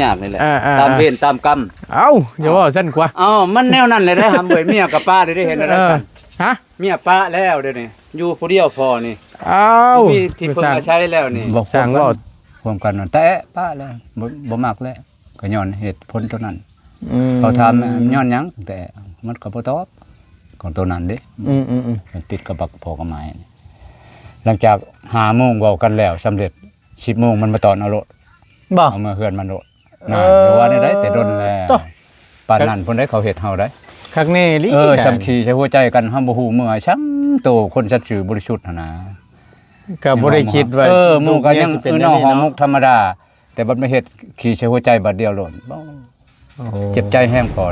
ຍາກນີ້ແຫຼະ ເອີໆໆ ຕາມເວນຕາມກຳ. ເອົ້າ ຢ່າເວົ້າຊັ້ນກວ່າ. ເອົ້າ ມັນແນວນັ້ນແຫຼະເດ້ ຫຳເອີຍ ເມຍກໍປະເລີຍເດ້ ເຮັດແນວໃດຊັ້ນ? ຮະ? ເມຍປະແລ້ວດຽວນີ້ ຢູ່ຜູ້ດຽວພໍ່ນີ້. ເອົ້າ ບໍ່ມີທີ່ເພິ່ງອາໄສແລ້ວນີ້. ບໍ່ ຊ່າງເວົ້າ ຮ່ວມກັນ ແຕ່ປະແລ້ວ ບໍ່ ບໍ່ມັກແລ້ວ ກໍຍ້ອນເຫດຜົນຕົວນັ້ນ. ອືມ ເຂົາຖາມຍ້ອນຫຍັງ ແຕ່ມັນກໍບໍ່ຕອບ ຂອງຕົວນັ້ນເດ້. ອືມໆໆ ມັນຕິດກັບບັກພໍ່ກັບໝາຍ. ຫຼັງຈາກຫ້າໂມງເວົ້າກັນແລ້ວສຳເລັດ ສິບໂມງມັນມາຕ້ອນເອົາໂລດ. ບໍ່ ເອົາເມືອເຮືອນມັນໂລດ. ເອີ ນັ້ນ ຈະວ່າແນວໃດ ແຕ່ດົນແລ້ວ ໂຕ ປານນັ້ນພຸ້ນໃດ ເຂົາເຮັດເຮົາໃດ. ຄັກແນ່ອີ່ຫຼີ. ເອີ ຊ່ຳຂີ້ໃສ່ຫົວໃຈກັນ ເຮົາບໍ່ຮູ້ເມື່ອຊ່ຳໂຕຄົນສັດຊື່ບໍລິສຸດຫັ້ນນະ. ກໍບໍ່ໄດ້ຄິດວ່າ ເອີ ໝູ່ກໍຍັງ ເອີ ນ້ອງຫອມມຸກທຳມະດາ ແຕ່ບັດມາເຮັດຂີ້ໃສ່ຫົວໃຈບາດດຽວໂລດ. ໂອ້ ເຈັບໃຈແຮງພໍ.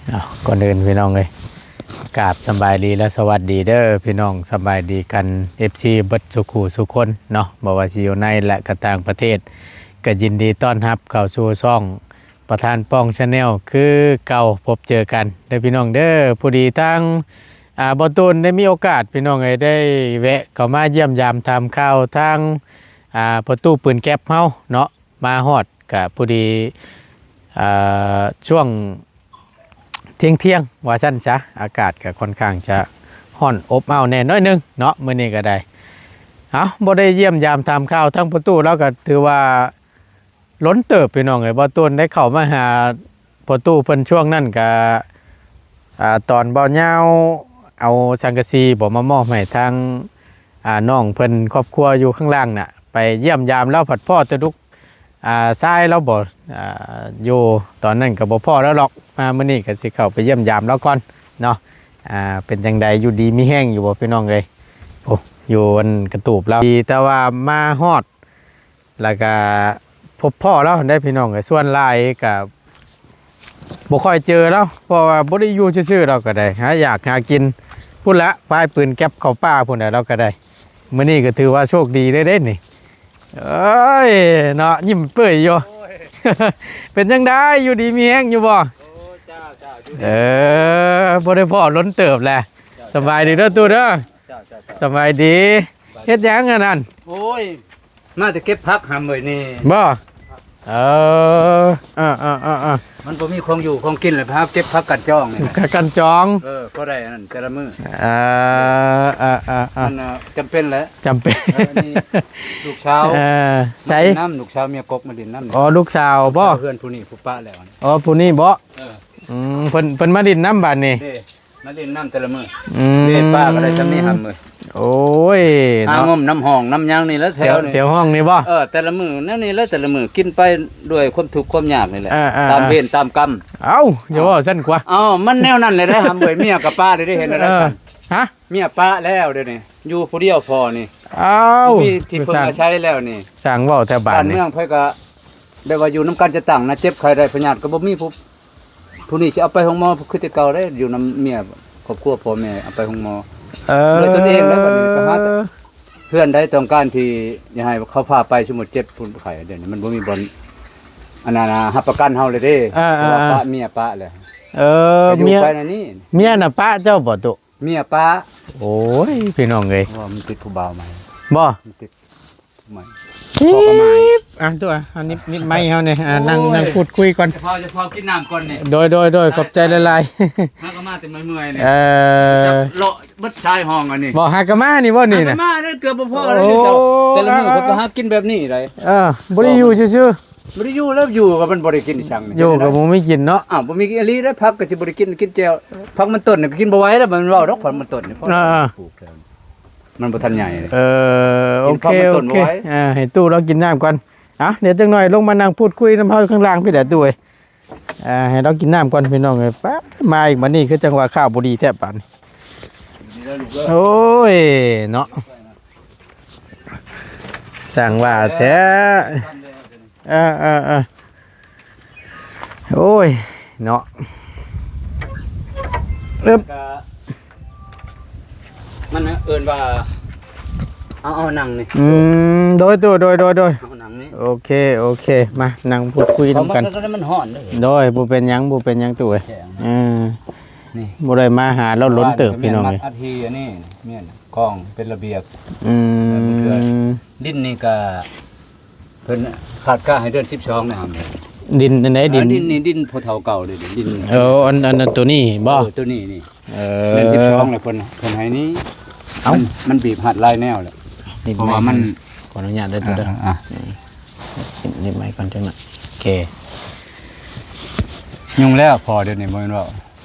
ເອົາ ກ່ອນອື່ນພີ່ນ້ອງເອີຍ ກາບສະບາຍດີ ແລະ ສະຫວັດດີເດີພີ່ນ້ອງ ສະບາຍດີກັນ ເອັຟຊີ ເບິດສູ່ຄູ່ສູ່ຄົນເນາະ ບໍ່ວ່າຊິຢູ່ໃນ ແລະ ກໍຕ່າງປະເທດ ກໍຍິນດີຕ້ອນຮັບເຂົ້າສູ່ຊ່ອງ ປະທານປ່ອງ Channel ຄືເກົ່າ ພົບເຈີກັນເດີພີ່ນ້ອງເດີ. ພໍດີທາງ ອ່າ ບ່າວຕູນໄດ້ມີໂອກາດພີ່ນ້ອງເອີຍ ໄດ້ແວະເຂົ້າມາຢ້ຽມຢາມຖາມຂ່າວທາງ ອ່າ ພໍ່ຕູ້ປືນແກັບເຮົາເນາະ ມາຮອດກະພໍດີ ອ່າ ຊ່ວງທ່ຽງໆ ວ່າຊັ້ນຊະ ອາກາດກະຄ່ອນຂ້າງຈະຮ້ອນອົບອ້າວແດ່ໜ້ອຍໜຶ່ງເນາະ ມື້ນີ້ກະໄດ້. ເອົ້າ ບໍ່ໄດ້ຢ້ຽມຢາມຖາມຂ່າວທາງພໍ່ຕູ້ ລາວກະຖືວ່າ ດົນເຕີບພີ່ນ້ອງເອີຍ ບ່າວຕູນໄດ້ເຂົ້າມາຫາພໍ່ຕູ້ເພິ່ນ ຊ່ວງນັ້ນກະ ອ່າ ຕອນບ່າວຍາວເອົາສັງກະສີບໍ ມາມອບໃຫ້ທາງ ອ່າ ນ້ອງເພິ່ນ ຄອບຄົວຢູ່ຂ້າງລ່າງນະ ໄປຢ້ຽມຢາມລາວ ພັດພໍ້ແຕ່ລູກ ອ່າ ຊາຍລາວບໍ ອ່າ ຢູ່ ຕອນນັ້ນກະບໍ່ພໍ້ລາວດອກ. ມາມື້ນີ້ກະຊິເຂົ້າໄປຢ້ຽມຢາມລາວກ່ອນເນາະ ອ່າ ເປັນຈັ່ງໃດ ຢູ່ດີມີແຮງຢູ່ບໍ່ພີ່ນ້ອງເອີຍ? ໂອ້ ຢູ່ອັນກະຕູບລາວ ແຕ່ວ່າມາຮອດ ແລ້ວກະພົບພໍ້ລາວໄດ້ພີ່ນ້ອງເອີຍ ສ່ວນຫຼາຍກະບໍ່ຄ່ອຍເຈີລາວ ເພາະວ່າບໍ່ໄດ້ຢູ່ຊື່ໆ ລາວກະໄດ້ຫາຢາກຫາກິນພຸ້ນລະ ພາຍປືນແກັບເຂົ້າປ່າພຸ້ນແຫຼະ ລາວກະໄດ້. ມື້ນີ້ກະຖືວ່າໂຊກດີເລີຍເດ້ນີ້ ເອີຍ ເນາະ ຍິ້ມເປີ້ຍຢູ່. ໂອ້ຍ ເປັນຈັ່ງໃດ ຢູ່ດີມີແຮງຢູ່ບໍ່? ໂອ້ ເຈົ້າ ເຈົ້າ ຢູ່ດີ ເອີ ບໍ່ໄດ້ພໍ້ດົນເຕີບແຫຼະ. ເຈົ້າ ສະບາຍດີເດີຕູ້ເດີ. ເຈົ້າ ເຈົ້າ ເຈົ້າ ສະບາຍດີ. ເຮັດຫຍັງອັນນັ້ນ? ໂອ້ຍ ມາແຕ່ເກັບຜັກຫຳເອີຍນີ້. ບໍ່? ເອີ ເອີໆໆໆ ມັນບໍ່ມີຂອງຢູ່ຂອງກິນເລີຍ ພາເກັບຜັກກັນຈອງນີ້ນະ ກັນຈອງ. ເອີ ພໍໄດ້ອັນນັ້ນແຕ່ລະມື້. ເອີໆໆໆ ມັນຈຳເປັນແຫຼະ ຈຳເປັນ. ເອີ ນີ້ລູກສາວ ເອີ ໃສ ມາຫຼິ້ນນຳ ລູກສາວເມຍກົກມາຫຼິ້ນນຳ. ອໍ ລູກສາວບໍ? ລູກສາວເຮືອນຜູ້ນີ້ ຜູ້ປະແລ້ວ. ອໍ ຜູ້ນີ້ບໍ? ເອີ ອືມ ເພິ່ນ ເພິ່ນມາຫຼິ້ນນຳບາດນີ້. ມາຫຼິ້ນນຳແຕ່ລະມື້. ອືມ ເດ້ ປ້າກໍໄດ້ຊ່ຳນີ້ຫຳເອີຍ. ໂອ້ຍ ຫາ ເນາະ ງົມນຳຫ້ອງນຳຫຍັງນີ້ແຫຼະ ແຖວ ແຖວນີ້ ແຖວຫ້ອງນີ້ບໍ່? ເອີ ແຕ່ລະມື້ແນວນີ້ແຫຼະ ແຕ່ລະມື້ ກິນໄປດ້ວຍຄວາມທຸກຄວາມຍາກນີ້ແຫຼະ. ເອີໆໆ ຕາມເວນຕາມກຳ. ເອົ້າ ຢ່າເວົ້າຊັ້ນກວ່າ. ເອົ້າ ມັນແນວນັ້ນແຫຼະເດ້ ຫຳເອີຍ ເມຍກໍປະເລີຍເດ້ ເຮັດແນວໃດຊັ້ນ? ຮະ? ເມຍປະແລ້ວດຽວນີ້ ຢູ່ຜູ້ດຽວພໍ່ນີ້. ເອົ້າ ບໍ່ມີທີ່ເພິ່ງອາໄສແລ້ວນີ້ ຊ່າງເວົ້າແຖວບ້ານນີ້ ບ້ານເມືອງໃຜກໍ ແບບວ່າຢູ່ນຳກັນຈະຕັ້ງນະ ເຈັບໄຂ້ໄດ້ພະຍາດກໍບໍ່ມີຜູ້ ຜູ້ນີ້ຊິເອົາໄປໂຮງໝໍຄືແຕ່ເກົ່າເດ້ ຢູ່ນຳເມຍ ຄອບຄົວພໍ່ແມ່ເອົາໄປໂຮງໝໍ. ເອີ ດ້ວຍຕົນເອງແລ້ວບັດນີ້ໄປຫາເຮືອນໃດຕ້ອງການທີ່ຢາກໃຫ້ເຂົາພາໄປ ສົມມຸດເຈັບຜູ້ໄຂ້ ດຽວນີ້ມັນບໍ່ມີບ່ອນ ອັນນັ້ນນະ ຮັບປະກັນເຮົາເລີຍເດ້. ເອີໆໆ ເພາະວ່າປະເມຍປະແລ້ວ. ເອີ ເມຍ ໄປນະນີ້ ເມຍນະປະເຈົ້າບໍ່ຕຸ? ເມຍປະ. ໂອ້ຍ ພີ່ນ້ອງເອີຍ ວ່າມັນຕິດຜູ້ບ່າວໃໝ່. ບໍ່? ມັນຕິດ ໄມ ພໍກໍໄມ ອ່ະ ຕົວະ ເຮົານິບ ນິບໄມເຮົານີ້ ອ່າ ໂອ້ຍ ນັ່ງ ນັ່ງພູດຄຸຍກ່ອນ. ຈະພາ ຈະພາກິນນ້ຳກ່ອນນີ້. ໂດຍ ໂດຍ ໂດຍ ຂອບໃຈຫຼາຍໆ. ຫາກໍມາແຕ່ເມື່ອຍໆນີ້. ເອີ ຈະເລາະເບິດຊາຍຫ້ອງອັນນີ້. ບໍ່ ຫາກໍມານີ້ບໍ່ນີ້ນະ? ຫາກໍມານີ້ເກືອບບໍ່ພໍແລ້ວ. ໂອ້ ເຈົ້າ ແຕ່ລະມື້ເພິ່ນກໍຫາກິນແບບນີ້ໄດ໋. ເອີ ບໍ່ໄດ້ຢູ່ຊື່ໆ. ບໍ່ໄດ້ຢູ່ແລ້ວ ຢູ່ກໍມັນບໍ່ໄດ້ກິນອີ່ຫຍັງນີ້. ຢູ່ກໍບໍ່ມີກິນເນາະ. ອ້າວ ບໍ່ມີອີ່ຫຼີເດ້ ຜັກກໍຊິບໍ່ໄດ້ກິນ ກິນແຈ່ວ. ຜັກມັນຕົ້ນນີ້ກໍກິນບໍ່ໄຫວແລ້ວ ມັນເວົ້າດອກ ຜັກມັນຕົ້ນນີ້ ເພາະ ເອີ ມັນປູກແລ້ວ ມັນບໍ່ທັນໃຫຍ່. ເອີ ໂອເຄ ໂອເຄ ເອີ ໃຫ້ຕູ້ລາວກິນນ້ຳກ່ອນ. ເອົ້າ ດຽວຈັກໜ້ອຍລົງມານັ່ງພູດຄຸຍນຳເຮົາຂ້າງລ່າງພີ້ແຫຼະຕູ້ເອີຍ. ເອີ ໃຫ້ລາວກິນນ້ຳກ່ອນພີ່ນ້ອງເອີຍ. ປະ ມາອີກບາດນີ້ຄືຈັ່ງວ່າຂ່າວບໍ່ດີແທ້ບາດນີ້. ໂອ້ຍ ເນາະ ຊ່າງວ່າແທ້. ເອີໆໆ ໂອ້ຍ ເນາະ ເອີບ ກໍ ມັນເອີ້ນວ່າ ເອົາ ເອົານັ່ງນີ້ ອືມ ໂດຍ ໂດຍ ໂດຍ ໂດຍ ເອົານັ່ງນີ້ ໂອເຄ ໂອເຄ ມານັ່ງພູດຄຸຍນຳກັນ ເພາະມັນ ມັນຮ້ອນເດ້ ໂດຍ ບໍ່ເປັນຫຍັງ ບໍ່ເປັນຫຍັງຕູ້ເອີຍ ແຂງ ເອີ ນີ້ ບໍ່ໄດ້ມາຫາລາວດົນເຕີບ ພີ່ນ້ອງເອີຍ ອັດຮີອັນນີ້ ແມ່ນ ກອງເປັນລະບຽບ ອືມ ດິນນີ້ກໍ ເພິ່ນຄາດກາໃຫ້ເດືອນສິບສອງແລ້ວ ດິນອັນໃດ? ເອີ ດິນ ດິນນີ້ດິນຜູ້ເຖົ້າເກົ່າເດ້ ດິນ ເອີ ອັນ ອັນ ອັນໂຕນີ້ບໍ່? ເອີ ໂຕນີ້ນີ້ ເອີ ເດືອນສິບສອງແລ້ວເພິ່ນ ເພິ່ນໃຫ້ນີ້ ເອົ້າ ມັນ ມັນບີບຮັດຫຼາຍແນວແລ້ວ ເພາະວ່າມັນ ຂໍອະນຸຍາດເດີ ເອີ ເດີ ອ່ະ ນີ້ໄມ້ກ່ອນຈັກໜ້ອຍ ໂອເຄ ຫຍຸ້ງແລ້ວ ພໍດຽວນີ້ບໍ່ແມ່ນເວົ້າ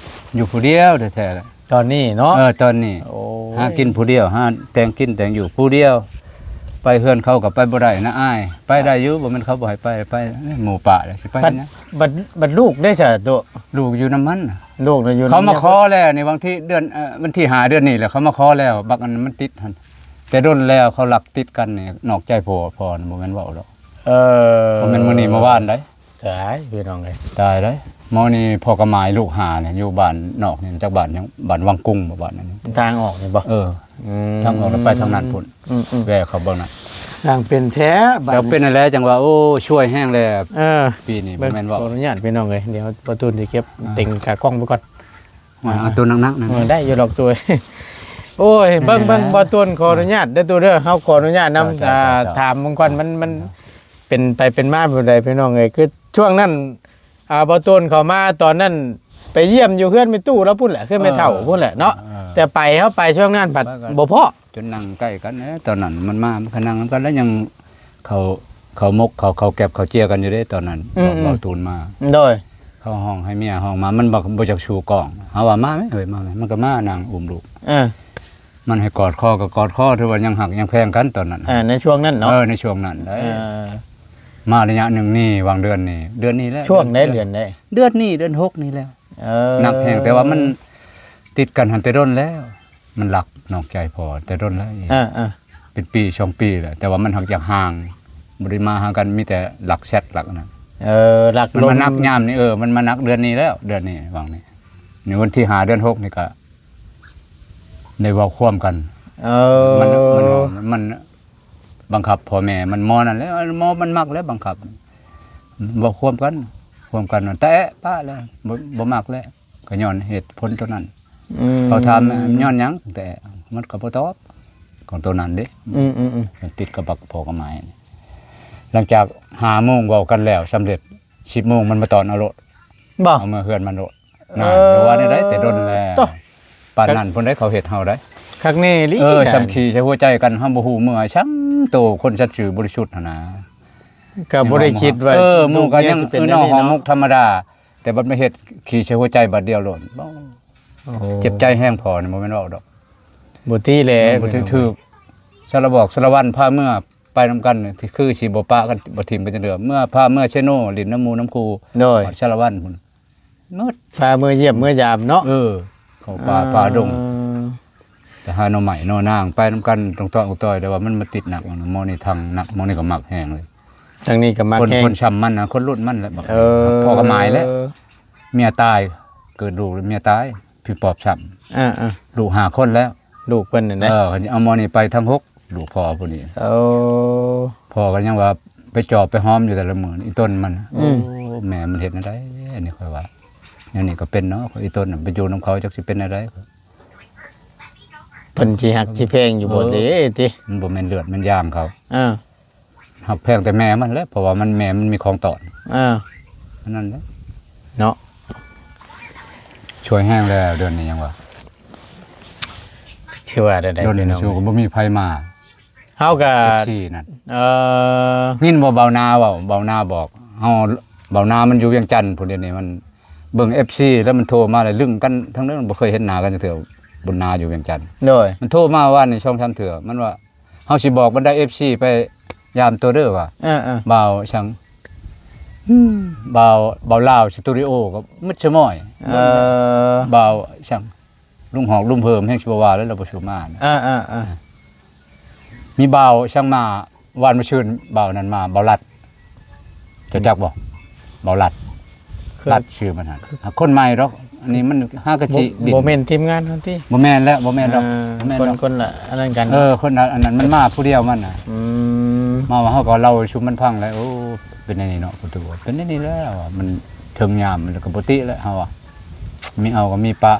ຢູ່ຜູ້ດຽວແທ້ໆ ຕອນນີ້ເນາະ ເອີ ຕອນນີ້ ໂອ້ຍ ຫາກິນຜູ້ດຽວ ຫາແຕ່ງກິນແຕ່ງຢູ່ຜູ້ດຽວ ໄປເຮືອນເຂົາກໍໄປບໍ່ໄດ້ນະອ້າຍ ໄປໄດ້ຢູ່ ບໍ່ແມ່ນເຂົາບໍ່ໃຫ້ໄປ ໄປ ໝູ່ປ່າ ຊິໄປ ບັດ ຫຍັງ ບັດ ບັດລູກເດ້ຊະໂຕະ ລູກຢູ່ນຳມັນ ລູກນະຢູ່ນຳ ເຂົາມາຂໍແລ້ວນີ້ ວັນທີເດືອນ ເອີ ວັນທີຫ້າເດືອນນີ້ແຫຼະ ເຂົາມາຂໍແລ້ວ ບັກອັນມັນຕິດຫັ້ນ ແຕ່ດົນແລ້ວ ເຂົາລັກຕິດກັນນີ້ ນອກໃຈພໍ່ ພໍ່ນະ ບໍ່ແມ່ນເວົ້າດອກ ເອີ ບໍ່ແມ່ນມື້ນີ້ມື້ວານໃດ ຕາຍພີ່ນ້ອງເອີຍ ຕາຍເດ້ ໝໍນີ້ພໍ່ກະໝາຍລູກຫ້ານີ້ ຢູ່ບ້ານນອກນີ້ ຈັກບ້ານຫຍັງ ບ້ານວັງກຸງບໍ່ ບ້ານນັ້ນ ທາງອອກນີ້ບໍ່? ເອີ ອືມ ທາງອອກແລ້ວໄປທາງນັ້ນພຸ້ນ ອືມໆ ແວ່ເຂົ້າເບິ່ງນັ້ນ ຊ່າງເປັນແທ້ບາດ ແລ້ວເປັນນັ້ນແຫຼະ ຈັ່ງວ່າ ໂອ້ ຊ່ວຍແຮງແລ້ວ ເອີ ປີນີ້ບໍ່ແມ່ນເວົ້າ ຂໍອະນຸຍາດພີ່ນ້ອງເອີຍ ດຽວປະຕູນຊິເກັບ ອ່າ ເຕັງຂາກ້ອງໄປກ່ອນ ໂອ້ຍ ເອົາໂຕໜັກໆນັ້ນ ເອີ ໄດ້ຢູ່ດອກໂຕ ໂອ້ຍ ເບິ່ງ ເບິ່ງ ບໍ່ຕົນ ຂໍອະນຸຍາດເດີໂຕເດີ ເຮົາຂໍອະນຸຍາດນຳ ເຈົ້າ ອ່າ ເຈົ້າ ຖາມເບິ່ງກ່ອນ ມັນ ມັນ ອ່າ ເປັນໄປເປັນມາແບບໃດພີ່ນ້ອງເອີຍ ຄືຊ່ວງນັ້ນ ອ່າ ບໍ່ຕົນເຂົ້າມາຕອນນັ້ນ ໄປຢ້ຽມຢູ່ເຮືອນແມ່ຕູ້ລາວພຸ້ນແຫຼະ ເຮືອນແມ່ເຖົ້າ ເອີ ພຸ້ນແຫຼະເນາະ ເອີ ແຕ່ໄປ ເຮົາໄປຊ່ວງນັ້ນພັດ ໄປກັນ ບໍ່ພໍ້ ຈົນນັ່ງໃກ້ກັນແຫຼະ ຕອນນັ້ນມັນມາ ມັນກໍນັ່ງນຳກັນແລ້ວ ຍັງເຂົ້າ ເຂົ້າໝົກ ເຂົ້າ ເຂົ້າແກັບ ເຂົ້າເຈຍກັນຢູ່ເດ້ ຕອນນັ້ນ ອືມໆ ເວົ້າຕູນມາ ໂດຍ ເຂົາຮ້ອງໃຫ້ເມຍຮ້ອງມາ ມັນບໍ່ ບໍ່ຈັກສູ້ກ້ອງ ເຮົາວ່າ ມາແມເອີຍ ມາແມ ມັນກໍມານັ່ງອຸ້ມລູກ ເອີ ມັນໃຫ້ກອດຄໍກໍກອດຄໍ ຖືວ່າຍັງຮັກຍັງແພງກັນຕອນນັ້ນ ເອີ ໃນຊ່ວງນັ້ນເນາະ ເອີ ໃນຊ່ວງນັ້ນເດ້ ເອີ ມາໄລຍະໜຶ່ງນີ້ ຫວ່າງເດືອນນີ້ ເດືອນນີ້ແຫຼະ ຊ່ວງໃດ ເດືອນໃດ? ເດືອນນີ້ ເດືອນຫົກນີ້ແຫຼະ ເອີ ໜັກແຮງ ແຕ່ວ່າມັນຕິດກັນຫັ້ນແຕ່ດົນແລ້ວ ມັນລັກນອກໃຈພໍ່ແຕ່ດົນແລ້ວ ເອີໆ ເປັນປີສອງປີແລ້ວ ແຕ່ວ່າມັນຫາກຢາກຫ່າງ ບໍ່ໄດ້ມາຫາກັນ ມີແຕ່ລັກແຊັດລັກອັນນັ້ນ ເອີ ລັກ ມັນມາໜັກຍາມນີ້ ເອີ ມັນມາໜັກເດືອນນີ້ແລ້ວ ເດືອນນີ້ຫວ່າງນີ້ ໃນວັນທີຫ້າເດືອນຫົກນີ້ກໍໄດ້ເວົ້າຄວາມກັນ ເອີ ມັນ ມັນ ມັນບັງຄັບພໍ່ແມ່ມັນ ໝໍນັ້ນແຫຼະ ໝໍມັນມັກແຫຼະບັງຄັບ ເວົ້າຄວາມກັນ ຄວາມກັນ ແຕະປະແລ້ວ ບໍ່ ບໍ່ມັກແລ້ວ ກໍຍ້ອນເຫດຜົນຕົວນັ້ນ ອືມ ເຂົາຖາມຍ້ອນຫຍັງ ແຕ່ມັນກໍບໍ່ຕອບ ຂອງຕົວນັ້ນເດ້ ອືມໆໆ ມັນຕິດກັບບັກພໍ່ກັບໝາຍ ຫຼັງຈາກຫ້າໂມງເວົ້າກັນແລ້ວສຳເລັດ ສິບໂມງມັນມາຕອນເອົາໂລດ ບໍ່ ເອົາເມືອເຮືອນມັນໂລດ ເອີ ນັ້ນ ວ່າແນວໃດ ແຕ່ດົນແລ້ວ ໂຕ ປານນັ້ນພຸ້ນໃດ ເຂົາເຮັດເຮົາໄດ ຄັກແນ່ອີ່ຫຼີ ເອີ ຊ່ຳຂີ້ໃສ່ຫົວໃຈກັນ ເຮົາບໍ່ຮູ້ເມືອຊ່ຳໂຕ ຄົນສັດຊື່ບໍລິສຸດຫັ້ນນະ ກໍບໍ່ໄດ້ຄິດວ່າ ເອີ ໝູ່ກໍຍັງ ລູກເມຍຊິເປັນ ເອີ ແນວນີ້ເນາະ ເນາະ ຫອມມຸກທຳມະດາ ແຕ່ບັດມາເຮັດຂີ້ໃສ່ຫົວໃຈບາດດຽວໂລດ ໂອ້ ເຈັບໃຈແຮງພໍ່ນີ້ ບໍ່ແມ່ນເວົ້າດອກ ບໍ່ຕິແຫຼະ ບໍ່ຖືກ ສາລະບອກສາລະວັນພາເມືອໄປນຳກັນ ຄືຊິບໍ່ປະກັນ ບໍ່ຖິ້ມກັນຈັກເທື່ອ ເມືອ ພາເມືອເຊໂນ ຫຼິ້ນນຳໝູ່ນຳຄູ່ ໂດຍ ຮອດສາລະວັນພຸ້ນ ໝົດ ພາເມືອຢ້ຽມເມືອຢາມເນາະ ເອີ ເຂົ້າປ່າ ອ່າ ປ່າດົງ ໄປຫາໜໍ່ໄມ້ໜໍ່ນາງ ໄປນຳກັນຕ້ອງຕ້ອງຕ່ອຍ ແຕ່ວ່າມັນມາຕິດໜັກ ໝໍນີ້ທັງໜັກ ໝໍນີ້ກໍມັກແຮງເລີຍ ທາງນີ້ກໍມັກແຮງ ຄົນ ຄົນຊ່ຳມັນນະ ຄົນລຸ້ນມັນແຫຼະ ເອີ ພໍ່ກໍໝາຍແຫຼະ ເມຍຕາຍ ເກີດລູກແລ້ວເມຍຕາຍ ຜີປອບຊ້ຳ ອ່າໆ ລູກຫ້າຄົນແລ້ວ ລູກເພິ່ນນັ້ນນະ ເອີ ເອົາໝໍນີ້ໄປທັງຫົກ ລູກພໍ່ຜູ້ນີ້ ໂອ້ ພໍ່ກໍຍັງວ່າໄປຈອບໄປຫອມຢູ່ແຕ່ລະມື້ ອີ່ຕົນມັນ ອືມ ໂອ້ ແມ່ມັນເຮັດແນວໃດ ອັນນີ້ຂ້ອຍວ່າ ແນວນີ້ກໍເປັນເນາະ ອີ່ຕົນໄປຢູ່ນຳເຂົາຈັກຊິເປັນແນວໃດ ເພິ່ນຊິຮັກຊິແພງຢູ່ບໍ່ເດ້ຕິ ມັນບໍ່ແມ່ນເລືອດແມ່ນຢາງເຂົາ ເອີ ຮັກແພງແຕ່ແມ່ມັນແຫຼະ ເພາະວ່າມັນ ແມ່ມັນມີຂອງຕ້ອນ ເອີ ອັນນັ້ນແຫຼະ ເນາະ ຊ່ວຍແຮງແລ້ວ ເດືອນນີ້ຍັງວ່າ ຖືວ່າໄດ້ ໂດນ ພີ່ນ້ອງ ສູ້ກໍບໍ່ມີໃຜມາ ເຮົາກໍ ເອັຟຊີ ນັ້ນ ເອີ ຍິນບໍ່ ເບົານາເວົ້າ ເບົານາບອກເຮົາ ເບົານາມັນຢູ່ວຽງຈັນພຸ້ນ ດຽວນີ້ມັນເບິ່ງ ເອັຟຊີ ແລ້ວມັນໂທມາ ແລ້ວລຶ້ງກັນທັງນັ້ນ ບໍ່ເຄີຍເຫັນໜ້າກັນຈັກເທື່ອ ບຸນນາຢູ່ວຽງຈັນ ໂດຍ ມັນໂທມາວານນີ້ສອງສາມເທື່ອ ມັນວ່າ ເຮົາຊິບອກບັນດາ ເອັຟຊີ ໄປຢາມໂຕເດີວ່າ ເອີໆ ບ່າວສັງ ອືມ ບ່າວ ບ່າວລາວສະຕູດິໂອກໍມິດສະໝອຍ ເອີ ບ່າວສັງ ລຸງຫອກລຸງເພີ່ມແຮງຊິບໍ່ວ່າແລ້ວ ລາວບໍ່ສູ່ມານະ ເອີໆ ມີບ່າວສັງມາວານມາຊືນ ບ່າວນັ້ນມາ ບ່າວລັດ ເຈົ້າຈັກບໍ່? ບ່າວລັດ ລັດຊື່ມັນຫັ້ນ ຄົນໃໝ່ດອກ ອັນນີ້ມັນຫາກະຊິ ບໍ່ ຫຼິ້ນ ບໍ່ແມ່ນທີມງານເຮົາຕິ? ບໍ່ແມ່ນແລ້ວ ບໍ່ແມ່ນດອກ ເອີ ບໍ່ແມ່ນ ຄົນ ດອກ ຄົນລະອັນນັ້ນກັນ ເອີ ຄົນລະອັນນັ້ນ ມັນມາຜູ້ດຽວມັນນະ ອືມ ມາວ່າເຮົາກໍເລົ່າສູ່ມັນຟັງແລ້ວ ໂອ້ ເປັນແນວນີ້ເນາະ ປະຕູ ເປັນແນວນີ້ແລ້ວ ມັນເຖິງຍາມມັນກໍບໍ່ຕິແລ້ວ ເຮົາວ່າ ມີເອົາກໍມີປະ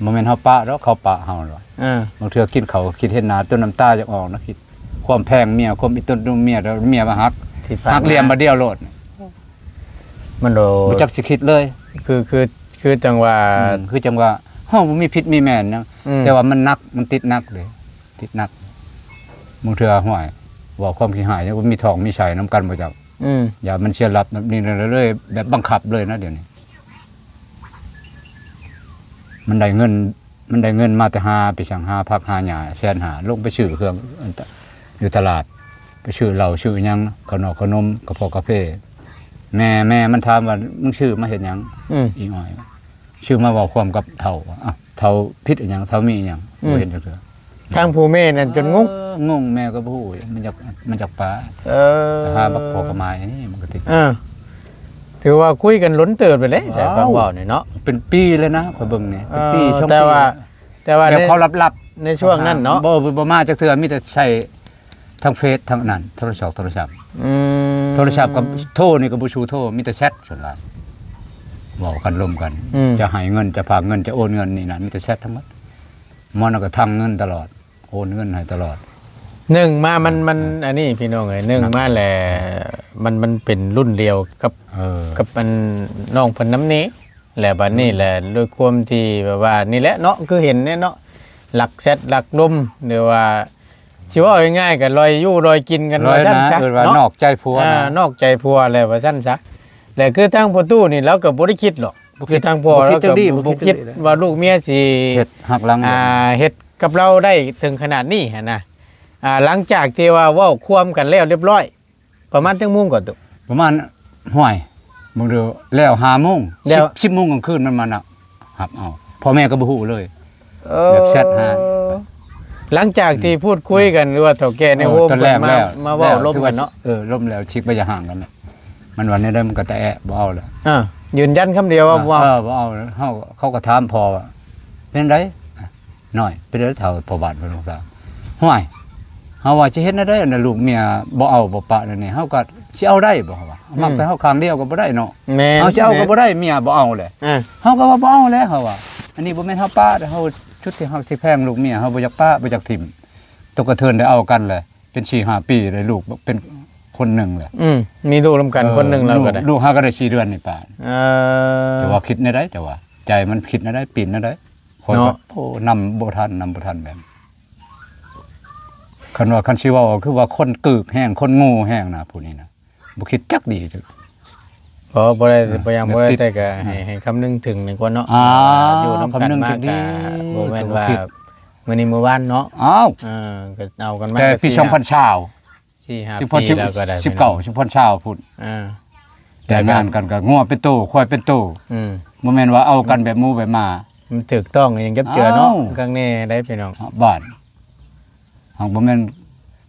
ບໍ່ແມ່ນເຮົາປະດອກ ເຂົາປະເຮົາດອກ ເອີ ບາງເທື່ອກິນເຂົ້າຄິດເຫັນໜ້າ ຈົນນ້ຳຕາຢາກອອກນະ ຄິດຄວາມແພງເມຍ ຄວາມອີຕົນເມຍ ເມຍວ່າຮັກ ທີ່ຜ່ານມາ ຫັກຫຼ່ຽມບາດດຽວໂລດ ມັນໂດ ບໍ່ຈັກຊິຄິດເລີຍ ຄື ຄື ຄືຈັ່ງວ່າ ອືມ ຄືຈັ່ງວ່າເຮົາບໍ່ມີຜິດມີແມ່ນຫຍັງ ອືມ ແຕ່ວ່າມັນໜັກ ມັນຕິດໜັກເດ້ ຕິດໜັກ ບາງເທື່ອ ຫ້ວຍ ເວົ້າຄວາມຂີ້ຮ້າຍ ຍັງມີທ້ອງມີໄສ້ນຳກັນບໍ່ຈັກ ອືມ ຢ່າມັນເສຍຫຼັບແບບນີ້ເລີຍ ແບບບັງຄັບເລີຍນະ ດຽວນີ້ ມັນໄດ້ເງິນ ມັນໄດ້ເງິນມາແຕ່ຫາໄປສັງ ຫາຜັກຫາຫຍ້າ ແສນຫ້າ ລົງໄປຊື້ເຄື່ອງ ຢູ່ຕະຫຼາດ ໄປຊື້ເຫຼົ້າຊື້ຫຍັງ ເຂົ້າໜອກເຂົ້າໜົມ ກະເພາະກາເຟ ແມ່ ແມ່ມັນຖາມວ່າ ມຶງຊື້ມາເຮັດຫຍັງ? ອືມ ອີ່ອ້ອຍ ຊື້ມາເວົ້າຄວາມກັບເຖົ້າ ອ້າວ ເຖົ້າຜິດອີ່ຫຍັງ? ເຖົ້າມີອີ່ຫຍັງ? ອືມ ບໍ່ເຫັນຈັກເທື່ອ ທາງຜູ້ແມ່ນັ້ນຈົນງົງ ເອີ ງົງ ແມ່ກໍບໍ່ຮູ້ ມັນຢາກ ມັນຢາກປະ ເອີ ຫາບັກພໍກະໝາຍອັນນີ້ ມັນກໍຕິດ ເອີ ຖືວ່າຄຸຍກັນດົນເຕີບແລ້ວເດ້ ໃສ່ຟັງເວົ້ານີ້ເນາະ ເປັນປີແລ້ວນະ ຂ້ອຍເບິ່ງນີ້ ເປັນປີ ເອີ ສອງປີ ແຕ່ວ່າ ແຕ່ວ່າ ແບບເຂົາລັບໆ ໃນຊ່ວງນັ້ນເນາະ ບໍ່ ບໍ່ມາຈັກເທື່ອ ມີແຕ່ໃຊ້ທາງເຟສ ທາງນັ້ນ ໂທລະສັບ ໂທລະສັບ ອືມ ໂທລະສັບກັບໂທນີ້ກໍບໍ່ສູ້ໂທ ມີແຕ່ແຊັດສ່ວນຫຼາຍ ເວົ້າກັນລົມກັນ ອືມ ຈະໃຫ້ເງິນ ຈະຝາກເງິນ ຈະໂອນເງິນ ນີ້ນັ້ນ ມີແຕ່ແຊັດທັງໝົດ ໝໍນັ້ນກໍທັງເງິນຕະຫຼອດ ໂອນເງິນໃຫ້ຕະຫຼອດ ໜຶ່ງມາມັນ ມັນ ອ່າ ອັນນີ້ພີ່ນ້ອງເອີຍ ໜຶ່ງມາແລ້ວ ມັນ ມັນເປັນລຸ້ນດຽວກັບ ເອີ ກັບອັນນ້ອງເພິ່ນນຳນີ້ ແລ້ວບັດນີ້ແຫຼະ ອືມ ດ້ວຍຄວາມທີ່ແບບວ່ານີ້ແຫຼະເນາະ ຄືເຫັນແຫຼະເນາະ ລັກແຊັດລັກລົມ ຫຼືວ່າ ຊິເວົ້າງ່າຍໆ ກໍລອຍຢູ່ລອຍກິນກັນວ່າຊັ້ນຊະ ເອີ້ນວ່ານອກໃຈຜົວນະ ອ່າ ນອກໃຈຜົວແລ້ວວ່າຊັ້ນຊະ ແລະ ຄືທາງພໍ່ຕູ້ນີ້ລາວກໍບໍ່ໄດ້ຄິດຫຼອກ ຄືທາງພໍ່ລາວກໍບໍ່ຄິດວ່າລູກເມຍຊິເຮັດຫັກຫຼັງ ອ່າ ເຮັດກັບລາວໄດ້ເຖິງຂະໜາດນີ້ຫັ້ນນະ ອ່າ ຫຼັງຈາກທີ່ວ່າເວົ້າຄວາມກັນແລ້ວລຽບຮ້ອຍ ປະມານຈັກໂມງກໍຕຸ? ປະມານ ຫ້ວຍ ບາງເທື່ອແລ້ວຫ້າໂມງ ສິບ ສິບໂມງກາງຄືນມັນມານະ ຮັບເອົາ ພໍ່ແມ່ກໍບໍ່ຮູ້ເລີຍ ເອີ ແບບແຊັດຫາ ຫຼັງຈາກທີ່ ອືມ ພູດຄຸຍກັນ ຫຼືວ່າເຖົ້າແກ່ໃນໂຮມ ເອີ ເພິ່ນມາ ແລ້ວ ມາເວົ້າລົມກັນເນາະ ເອີ ລົມແລ້ວ ຊິກໄປຢ່າຫ່າງກັນ ມັນວ່າແນວໃດ ມັນກໍແຕ່ແອະ ບໍ່ເອົາແລ້ວ ເອີ ຢືນຢັນຄຳດຽວວ່າ ເອີ ບໍ່ເອົາ ເອີ ບໍ່ເອົາ ເຮົາ ເຂົາກໍຖາມພໍ່ວ່າ ເປັນໃດ? ນ້ອຍ ເປັນໃດເຖົ້າພໍ່ບ້ານເພິ່ນວ່າ ຫ້ວຍ ເຮົາວ່າຊິເຮັດແນວໃດ ອັນນັ້ນລູກເມຍບໍ່ເອົາບໍ່ປະແນວນີ້ ເຮົາກໍຊິເອົາໄດ້ບໍ່ ເຮົາວ່າ ອືມ ມັກແຕ່ເຮົາຂ້າງດຽວກໍບໍ່ໄດ້ເນາະ ແມ່ນ ເຮົາຊິເອົາກໍບໍ່ໄດ້ ເມຍບໍ່ເອົາແຫຼະ ອ່າ ເຮົາກໍວ່າບໍ່ເອົາແຫຼະ ເຮົາວ່າ ອັນນີ້ບໍ່ແມ່ນເຮົາປະເດ້ ເຮົາຊຸດທີ່ຮັກທີ່ແພງລູກເມຍ ເຮົາບໍ່ຢາກປະ ບໍ່ຢາກຖິ້ມ ຕົກກະເທີນໄດ້ເອົາກັນແຫຼະ ເປັນສີ່ຫ້າປີ ໄດ້ລູກເປັນຄົນໜຶ່ງແຫຼະ ອືມ ມີລູກນຳກັນ ເອີ ຄົນໜຶ່ງແລ້ວກໍໄດ້ ລູກ ລູກຫາກໍໄດ້ສີ່ເດືອນນີ້ປະ ເອີ ເຈົ້າວ່າຄິດແນວໃດ ເຈົ້າວ່າ ໃຈມັນຄິດແນວໃດ ປິ່ນແນວໃດ? ຂ້ອຍກໍ ເນາະ ໂອ້ ນຳບໍ່ທັນ ນຳບໍ່ທັນແບບ ຄັນວ່າ ຄັນຊິເວົ້າກໍຄືວ່າຄົນກຶກແຮງ ຄົນໂງ່ແຮງນະ ຜູ້ນີ້ນະ ບໍ່ຄິດຈັກດີ ບໍ່ ບໍ່ໄດ້ ເອີ ບໍ່ຍັງບໍ່ໄດ້ ແຕ່ກໍໃຫ້ ໃຫ້ຄຳນຶງເຖິງນີ້ກ່ອນເນາະ ອ່າ ຢູ່ນຳກັນມາກໍບໍ່ແມ່ນວ່າມື້ນີ້ມື້ວານເນາະ ອ້າວ ເອີ ກໍເອົາກັນມາ ແຕ່ປີ ສອງພັນຊາວ ສີ່ຫ້າປີແລ້ວກໍໄດ້ ສິບເກົ້າ ສິບພັນຊາວພຸ້ນ ອ່າ ແຕ່ງງານກັນກໍງົວເປັນໂຕ ຄວາຍເປັນໂຕ ອືມ ບໍ່ແມ່ນວ່າເອົາກັນແບບໝູແບບໝາ ມັນຖືກຕ້ອງຫຍັງຈັບເຈື່ອເນາະ ອ້າວ ຄັກແນ່ໄດ໋ພີ່ນ້ອງ ບ້ານ ຫາກບໍ່ແມ່ນ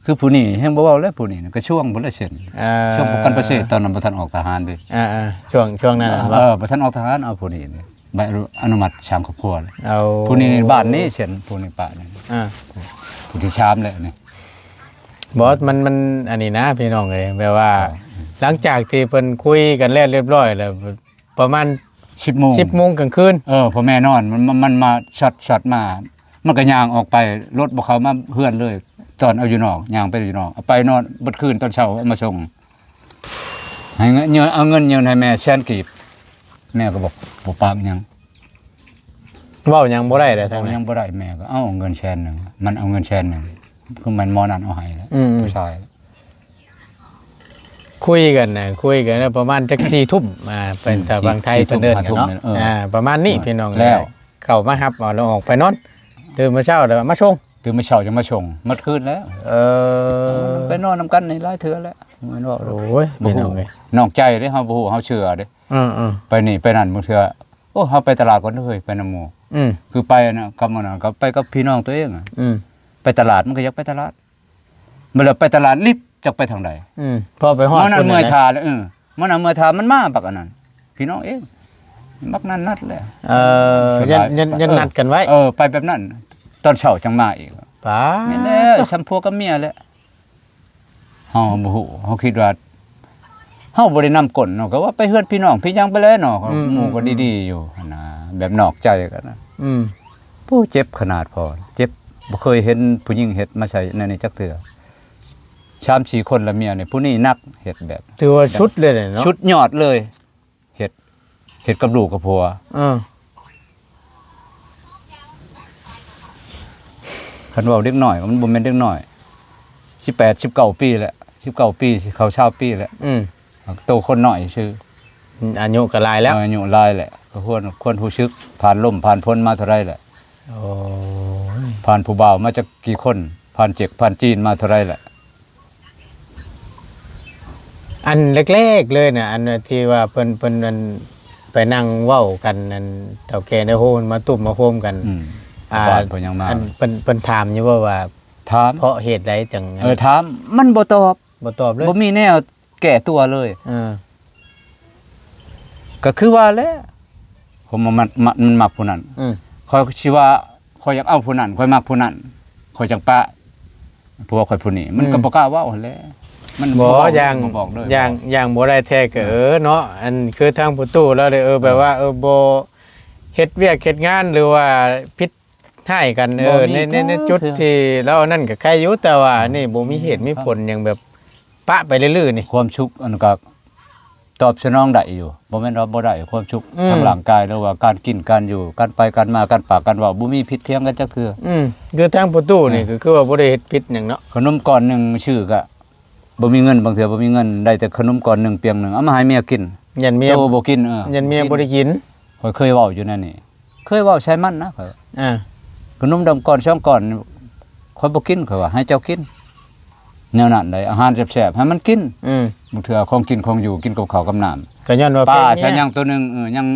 ຄືຜູ້ນີ້ແຮງບໍ່ເວົ້າແລ້ວ ຜູ້ນີ້ກໍຊ່ວງພຸ້ນລະເຊັ່ນ ເອີ ຊ່ວງປະກັນປະເສດ ຕອນນັ້ນບໍ່ທັນອອກທະຫານເດ້ ອ່າໆ ຊ່ວງ ຊ່ວງນັ້ນ ເອີ ບໍ່ທັນອອກທະຫານ ເອົາຜູ້ນີ້ ໃບອະນຸມັດສ້າງຄອບຄົວ ເອົາ ຜູ້ນີ້ບ້ານນີ້ເຊັ່ນ ຜູ້ນີ້ປະນີ້ ອ່າ ຜູ້ທີ່ສາມແລ້ວນີ້ ບໍ່ ມັນ ມັນອັນນີ້ນະພີ່ນ້ອງເອີຍ ແບບວ່າ ເອີ ຫຼັງຈາກທີ່ເພິ່ນຄຸຍກັນແລ້ວລຽບຮ້ອຍແລ້ວ ປະມານ ສິບໂມງ ສິບໂມງກາງຄືນ ເອີ ພໍ່ແມ່ນອນ ມັນ ມັນ ມັນມາຊັອດ ຊັອດມາ ມັນກໍຍ່າງອອກໄປ ລົດບໍ່ເຂົ້າມາເຮືອນເລີຍ ຕອນເອົາຢູ່ນອກ ຍ່າງໄປຢູ່ນອກ ເອົາໄປນອນເບິດຄືນ ຕອນເຊົ້າເອົາມາສົ່ງ ໃຫ້ເງິນ ເງິນ ເອົາເງິນຍື່ນໃຫ້ແມ່ແສນກີບ ແມ່ກໍບໍ່ ບໍ່ປາກຫຍັງ ເວົ້າຫຍັງບໍ່ໄດ້ແລ້ວ ເວົ້າຫຍັງບໍ່ໄດ້ ແມ່ກໍເອົາເງິນແສນໜຶ່ງ ມັນເອົາເງິນແສນໜຶ່ງ ຄືແມ່ນໝໍນັ້ນເອົາໃຫ້ແຫຼະ ອືມ ຜູ້ຊາຍ ຄຸຍກັນນະ ຄຸຍກັນປະມານຈັກສີ່ທຸ່ມ ອ່າ ເປັນ ອືມ ທາງຝັ່ງໄທເພິ່ນເອີ້ນກັນເນາະ ສີ່ທຸ່ມ ຫ້າທຸ່ມ ເອີ ອ່າ ປະມານນີ້ ເອີ ພີ່ນ້ອງ ແລ້ວ ແລ້ວເຂົ້າມາຮັບເອົາ ແລ້ວອອກໄປນອນ ຕື່ນມາເຊົ້າແລ້ວມາສົ່ງ ຕື່ນມາເຊົ້າຈັ່ງມາສົ່ງ ໝົດຄືນແລ້ວ ເອີ ໄປນອນນຳກັນນີ້ຫຼາຍເທື່ອແລ້ວ ແມ່ນວ່າ ໂອ້ຍ ພີ່ນ້ອງເອີຍ ນອກໃຈເດ້ ເຮົາບໍ່ຮູ້ ເຮົາເຊື່ອເດ້ ເອີໆ ໄປນີ້ໄປນັ້ນ ບາງເທື່ອ ໂອ້ ເຮົາໄປຕະຫຼາດກ່ອນເດີ ເຮີ້ຍ ໄປນຳໝູ່ ອືມ ຄືໄປນະ ກັບໝູ່ນັ້ນ ກໍໄປກັບພີ່ນ້ອງຕົວເອງ ອືມ ໄປຕະຫຼາດ ມັນກໍຢາກໄປຕະຫຼາດ ບັດແລ້ວໄປຕະຫຼາດລິບ ຈັກໄປທາງໃດ ອືມ ພໍໄປຮອດ ມື້ນັ້ນເມື່ອຍຖ້າແລ້ວ ເອີ ມື້ນັ້ນເມື່ອຍຖ້າ ມັນມາບັກອັນນັ້ນ ພີ່ນ້ອງເອງ ມັກນັດນັດແຫຼະ. ເອີ ຍັນ ຍັນ ຍັນນັດກັນໄວ້. ເອີ ໄປແບບນັ້ນ ຕອນເຊົ້າຈັ່ງມາອີກ. ປາດ ແມ່ນແລ້ວ ສ່ຳຜົວກັບເມຍແຫຼະ. ເຮົາບໍ່ຮູ້ ເຮົາຄິດວ່າ ເຮົາບໍ່ໄດ້ນຳກົ້ນເນາະ ກໍວ່າໄປເຮືອນພີ່ນ້ອງພີ່ຫຍັງໄປແຫຼະເນາະ. ອືມ ໝູ່ກໍ ອືມ ດີໆຢູ່ຫັ້ນນະ ແບບນອກໃຈກັນນະ. ອືມ ໂອ້ ເຈັບຂະໜາດພໍ ເຈັບ ບໍ່ເຄີຍເຫັນຜູ້ຍິງເຮັດມາໃສ່ແນວນີ້ຈັກເທື່ອ. ສາມສີ່ຄົນລະເມຍນີ້ ຜູ້ນີ້ໜັກ ເຮັດແບບ ຖືວ່າສຸດເລີຍເນາະ ສຸດຍອດເລີຍ. ເຮັດ ເຮັດກັບລູກກັບຜົວ. ເອີ ຄັນເວົ້າເດັກນ້ອຍ ມັນບໍ່ແມ່ນເດັກນ້ອຍ ສິບແປດ ສິບເກົ້າປີແຫຼະ ສິບເກົ້າປີ ຊິເຂົ້າຊາວປີແຫຼະ. ອືມ ໂຕຄົນນ້ອຍຊື່ ອາຍຸກໍຫຼາຍແລ້ວ. ເອີ ອາຍຸຫຼາຍແຫຼະ ກໍຄວນ ຄວນຮູ້ສຶກ ຜ່ານລົມຜ່ານພົນມາເທົ່າໃດແຫຼະ. ໂອ້ຍ ຜ່ານຜູ້ບ່າວມາຈັກກີ່ຄົນ ຜ່ານເຈັກຜ່ານຈີນມາເທົ່າໃດແຫຼະ. ອັນແລກໆເລີຍນະ ອັນທີ່ວ່າເພິ່ນ ເພິ່ນ ອັນ ໄປນັ່ງເວົ້າກັນ ອັນເຖົ້າແກ່ໃນໂຮງມາຕຸ້ມມາໂຮມກັນ. ອືມ ອ່າ ບ້ານເພິ່ນຍັງມາ ອັນເພິ່ນ ເພິ່ນຖາມຢູ່ບໍ່ວ່າ ຖາມ ເພາະເຫດໃດຈັ່ງ ເອີ ຖາມ ມັນບໍ່ຕອບ ບໍ່ຕອບເລີຍ ບໍ່ມີແນວ ແກ້ຕົວເລີຍ. ເອີ ກໍຄືວ່າແຫຼະ ຄົນມັນມັກ ມັກ ມັນມັກຜູ້ນັ້ນ. ອືມ ຂ້ອຍຊິວ່າ ຂ້ອຍຢາກເອົາຜູ້ນັ້ນ ຂ້ອຍມັກຜູ້ນັ້ນ ຂ້ອຍຈັ່ງປະຜົວຂ້ອຍຜູ້ນີ້ ມັນກໍ ອືມ ບໍ່ກ້າເວົ້າຫັ້ນແຫຼະ. ມັນບໍ່ ບໍ່ ບອກ ຢ່າງ ບໍ່ບອກເລີຍ ຢ່າງ ຢ່າງບໍ່ໄດ້ແທ້ກໍ ເອີ ເອີ ເນາະ. ອັນຄືທາງຜູ້ຕູ້ລາວເດ້ ເອີ ເອີ ແບບວ່າ ເອີ ບໍ່ເຮັດວຽກເຮັດງານ ຫຼືວ່າຜິດ ຮ້າຍກັນ ເອີ ໃນ ໃນ ໃນຈຸດທີ່ລາວນັ້ນກໍໄຄຢູ່ ແຕ່ວ່າ ອືມ ນີ້ບໍ່ມີເຫດມີຜົນຫຍັງ ແບບປະໄປເລື້ອຍໆນີ້ ຄວາມສຸກອັນກໍຕອບສະໜອງໄດ້ຢູ່ ບໍ່ແມ່ນວ່າບໍ່ໄດ້. ຄວາມສຸກ ອືມ ທາງຮ່າງກາຍ ຫຼືວ່າການກິນການຢູ່ ການໄປການມາ ການປາກການເວົ້າ ບໍ່ມີຜິດຖຽງກັນຈັກເທື່ອ. ອືມ ຄືທາງປະຕູນີ້ ອ່າ ກໍຄືວ່າບໍ່ໄດ້ເຮັດຜິດຫຍັງເນາະ. ຂະໜົມກ້ອນໜຶ່ງຊື້ກໍ ບໍ່ມີເງິນ ບາງເທື່ອບໍ່ມີເງິນ ໄດ້ແຕ່ຂະໜົມກ້ອນໜຶ່ງປຽງໜຶ່ງ ເອົາມາໃຫ້ເມຍກິນ. ຢ້ານເມຍ ໂຕບໍ່ກິນ ເອີ ຢ້ານເມຍບໍ່ໄດ້ກິນ. ຂ້ອຍເຄີຍເວົ້າຢູ່ແນວນີ້ ເຄີຍເວົ້າໃສ່ມັນນະ ຂ້ອຍ ອ່າ ຂະໜົມດຳກ້ອນສອງກ້ອນ ຂ້ອຍບໍ່ກິນ ຂ້ອຍວ່າ ໃຫ້ເຈົ້າກິນ ແນວນັ້ນໃດ. ອາຫານແຊບໆ ໃຫ້ມັນກິນ. ອືມ ບາງເທື່ອຂອງກິນຂອງຢູ່ ກິນກັບເຂົ້າກັບນ້ຳ ກໍຍ້ອນວ່າປາ ເພງເມຍ ໃສ່ຫຍັງໂຕໜຶ່ງ ເອີ ຫຍັງ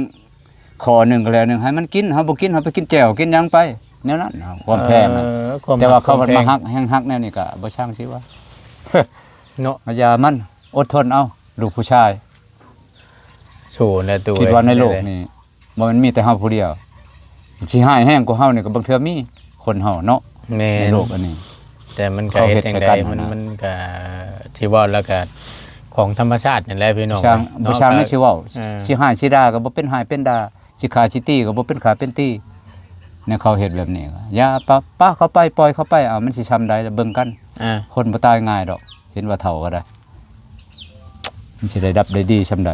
ຂໍ້ໜຶ່ງກໍແລ້ວໜຶ່ງ ໃຫ້ມັນກິນ ເຮົາບໍ່ກິນ ເຮົາໄປກິນແຈ່ວກິນຫຍັງໄປ ແນວນັ້ນ. ຄວາມແພງນະ ເອີ ຄວາມ ແຕ່ວ່າເຂົາມັນ ຄວາມແພງ ມາຮັກ ແຮງຮັກແນວນີ້ກໍບໍ່ຊ່າງຊິວ່າ ເນາະ. ຢ່າມັນ ອົດທົນເອົາ ລູກຜູ້ຊາຍ ສູ້ແນະຕູ້ ຄິດວ່າໃນໂລກນີ້ ບໍ່ແມ່ນມີແຕ່ເຮົາຜູ້ດຽວ ຊິຮ້າຍແຮງກວ່າເຮົານີ້ ກໍບາງເທື່ອມີ ຄົນເຮົາເນາະ ແມ່ນ ໃນໂລກອັນນີ້. ແຕ່ມັນກໍເຮັດຈັ່ງໃດ ມັນ ມັນກໍຊິເວົ້າແລ້ວກໍຂອງທຳມະຊາດນັ້ນແຫຼະພີ່ນ້ອງ ບໍ່ຊ່າງ ເນາະ ບໍ່ຊ່າງໃດຊິເວົ້າ ເອີ ຊິຮ້າຍຊິດ່າກໍບໍ່ເປັນຮ້າຍເປັນດ່າ ຊິຂ້າຊິຕີກໍບໍ່ເປັນຂ້າເປັນຕີ ແນວເຂົາເຮັດແບບນີ້. ຢ່າປະ ປະເຂົາໄປ ປ່ອຍເຂົາໄປ ເອົາ ມັນຊິຊ່ຳໃດລະ ເບິ່ງກັນ. ອ່າ ຄົນບໍ່ຕາຍງ່າຍດອກ ເຫັນວ່າເຖົ້າກໍໄດ້ ມັນຊິໄດ້ດັບໄດ້ດີຊ່ຳໃດ.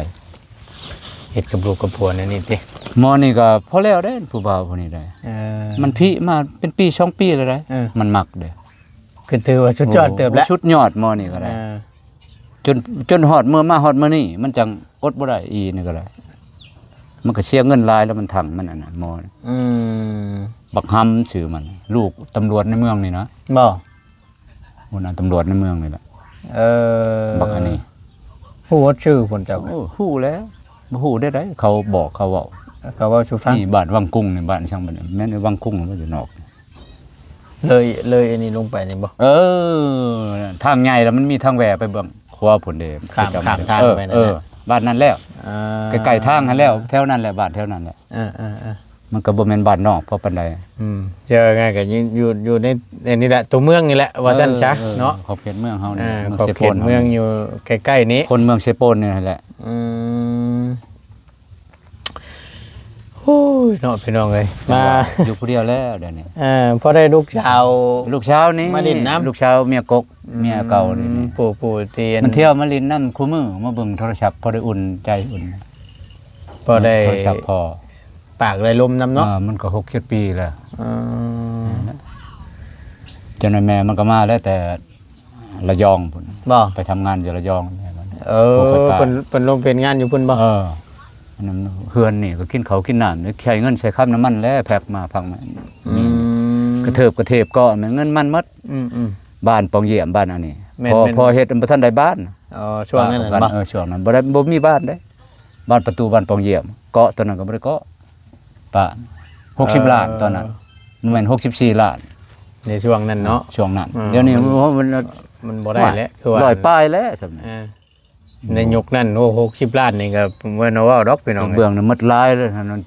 ເຮັດກັບລູກກັບຜົວແນວນີ້ຕິ ໝໍນີ້ກໍພໍແລ້ວເດ້ ຜູ້ບ່າວຜູ້ນີ້ໄດ້. ເອີ ມັນພິມາເປັນປີສອງປີແລ້ວໄດ໋. ເອີ ມັນມັກເດ້ ກໍຖືວ່າສຸດຍອດເຕີບແລ້ວ ໂອ້ ສຸດຍອດໝໍນີ້ກໍໄດ້. ເອີ ຈົນ ຈົນຮອດເມື່ອ ມາຮອດມື້ນີ້ ມັນຈັ່ງອົດບໍ່ໄດ້ ອີນີ້ກໍໄດ້. ມັນກໍເສຍເງິນຫຼາຍແລ້ວ ມັນທັງມັນ ອັນນັ້ນ ໝໍ. ອືມ ບັກຫຳຊື່ມັນ ລູກຕຳຫຼວດໃນເມືອງນີ້ນະ ບໍ່ ຫົວໜ້າຕຳຫຼວດໃນເມືອງນີ້ແຫຼະ. ເອີ ບັກອັນນີ້ ຮູ້ວ່າຊື່ເພິ່ນເຈົ້າ ໂອ້ ຮູ້ແລ້ວ ບໍ່ຮູ້ໄດ້ໃດ ເຂົາບອກເຂົາເວົ້າ ເຂົາເວົ້າສູ່ຟັງ. ນີ້ບ້ານວັງກຸງນີ້ ບ້ານຊ່າງ ບ້ານແມ່ນວັງກຸງ ມັນຢູ່ນອກ ເລີຍ ເລີຍອັນນີ້ລົງໄປນີ້ບໍ່? ເອີ ທາງໃຫຍ່ແລ້ວ ມັນມີທາງແວ່ໄປເບື້ອງຂວາພຸ້ນເດ້ ຂ້າມ ຂ້າມທາງໄປນັ້ນແຫຼະ ເອີ ບ້ານນັ້ນແຫຼະ ອ່າ ໃກ້ໆທາງຫັ້ນແຫຼະ ແຖວນັ້ນແຫຼະ ບ້ານແຖວນັ້ນແຫຼະ. ເອີໆໆ ມັນກໍບໍ່ແມ່ນບ້ານນອກພໍປານໃດ. ອືມ ເວົ້າງ່າຍໆກໍຢູ່ ຢູ່ ຢູ່ໃນ ໃນນີ້ແຫຼະ ຕົວເມືອງນີ້ແຫຼະ ວ່າຊັ້ນຊະ ເອີ ເນາະ ຂອບເຂດເມືອງເຮົານີ້ ອ່າ ຂອບເຂດເມືອງຢູ່ໃກ້ໆນີ້ ຄົນເມືອງເຊໂປນນີ້ແຫຼະ. ອືມ ໂອ້ຍ ເນາະ ພີ່ນ້ອງເອີຍ ມາຢູ່ຜູ້ດຽວແລ້ວດຽວນີ້. ເອີ ພໍໄດ້ລູກສາວ ລູກສາວນີ້ ມາຫຼິ້ນນຳ ລູກສາວເມຍກົກ ອືມ ເມຍເກົ່ານີ້ ຜູ້ ຜູ້ທີ່ ມັນທ່ຽວມາຫຼິ້ນນຳຄູ່ມື້ ມາເບິ່ງໂທລະສັບ ພໍໄດ້ອຸ່ນໃຈ ອຸ່ນ ພໍໄດ້ ໂທລະສັບພໍ ປາກໄດ້ລົມນຳເນາະ. ເອີ ມັນກໍຫົກເຈັດປີແລ້ວ. ອືມ ເຈົ້ານາຍແມ່ມັນກໍມາແລ້ວແຕ່ລະຍອງພຸ້ນ ບໍ່ ໄປທຳງານຢູ່ລະຍອງ. ເອີ ເພິ່ນ ເພິ່ນລົງໄປເຮັດງານຢູ່ພຸ້ນບໍ່? ເອີ ອັນນັ້ນເຮືອນນີ້ກໍກິນເຂົ້າກິນນ້ຳ ໃຊ້ເງິນໃຊ້ຄຳນຳມັນແຫຼະ ແພັກມາພັກມາ. ອືມ ກະເທີບກະເທບກໍແມ່ນເງິນມັນໝົດ. ອືມໆ ບ້ານປ່ອງຢ້ຽມ ບ້ານອັນນີ້ ແມ່ນໆ ພໍ ພໍເຮັດ ມັນບໍ່ທັນໄດ້ບ້ານ. ອໍ ຊ່ວງນັ້ນແມ່ນບໍ່? ເອີ ຊ່ວງນັ້ນບໍ່ໄດ້ ບໍ່ມີບ້ານເດ້. ບ້ານປະຕູ ບ້ານປ່ອງຢ້ຽມ ເກາະຕອນນັ້ນກໍບໍ່ໄດ້ເກາະ ປະ ຫົກສິບລ້ານ ເອີ ຕອນນັ້ນ ບໍ່ແມ່ນ ຫົກສິບສີ່ລ້ານ ໃນຊ່ວງນັ້ນເນາະ ເອີ ຊ່ວງນັ້ນ. ເອີ ດຽວນີ້ມັນ ມັນ ມັນບໍ່ໄດ້ແລ້ວ ໂອ້ຍ ຄືວ່າ ຮ້ອຍປາຍແລ້ວສ່ຳນີ້. ເອີ ໃນຍຸກນັ້ນ ໂອ້ ຫົກສິບລ້ານນີ້ກໍບໍ່ແມ່ນເວົ້າດອກ ພີ່ນ້ອງ ກະເບື້ອງນັ້ນໝົດຫຼາຍເລີຍ ອັນນັ້ນ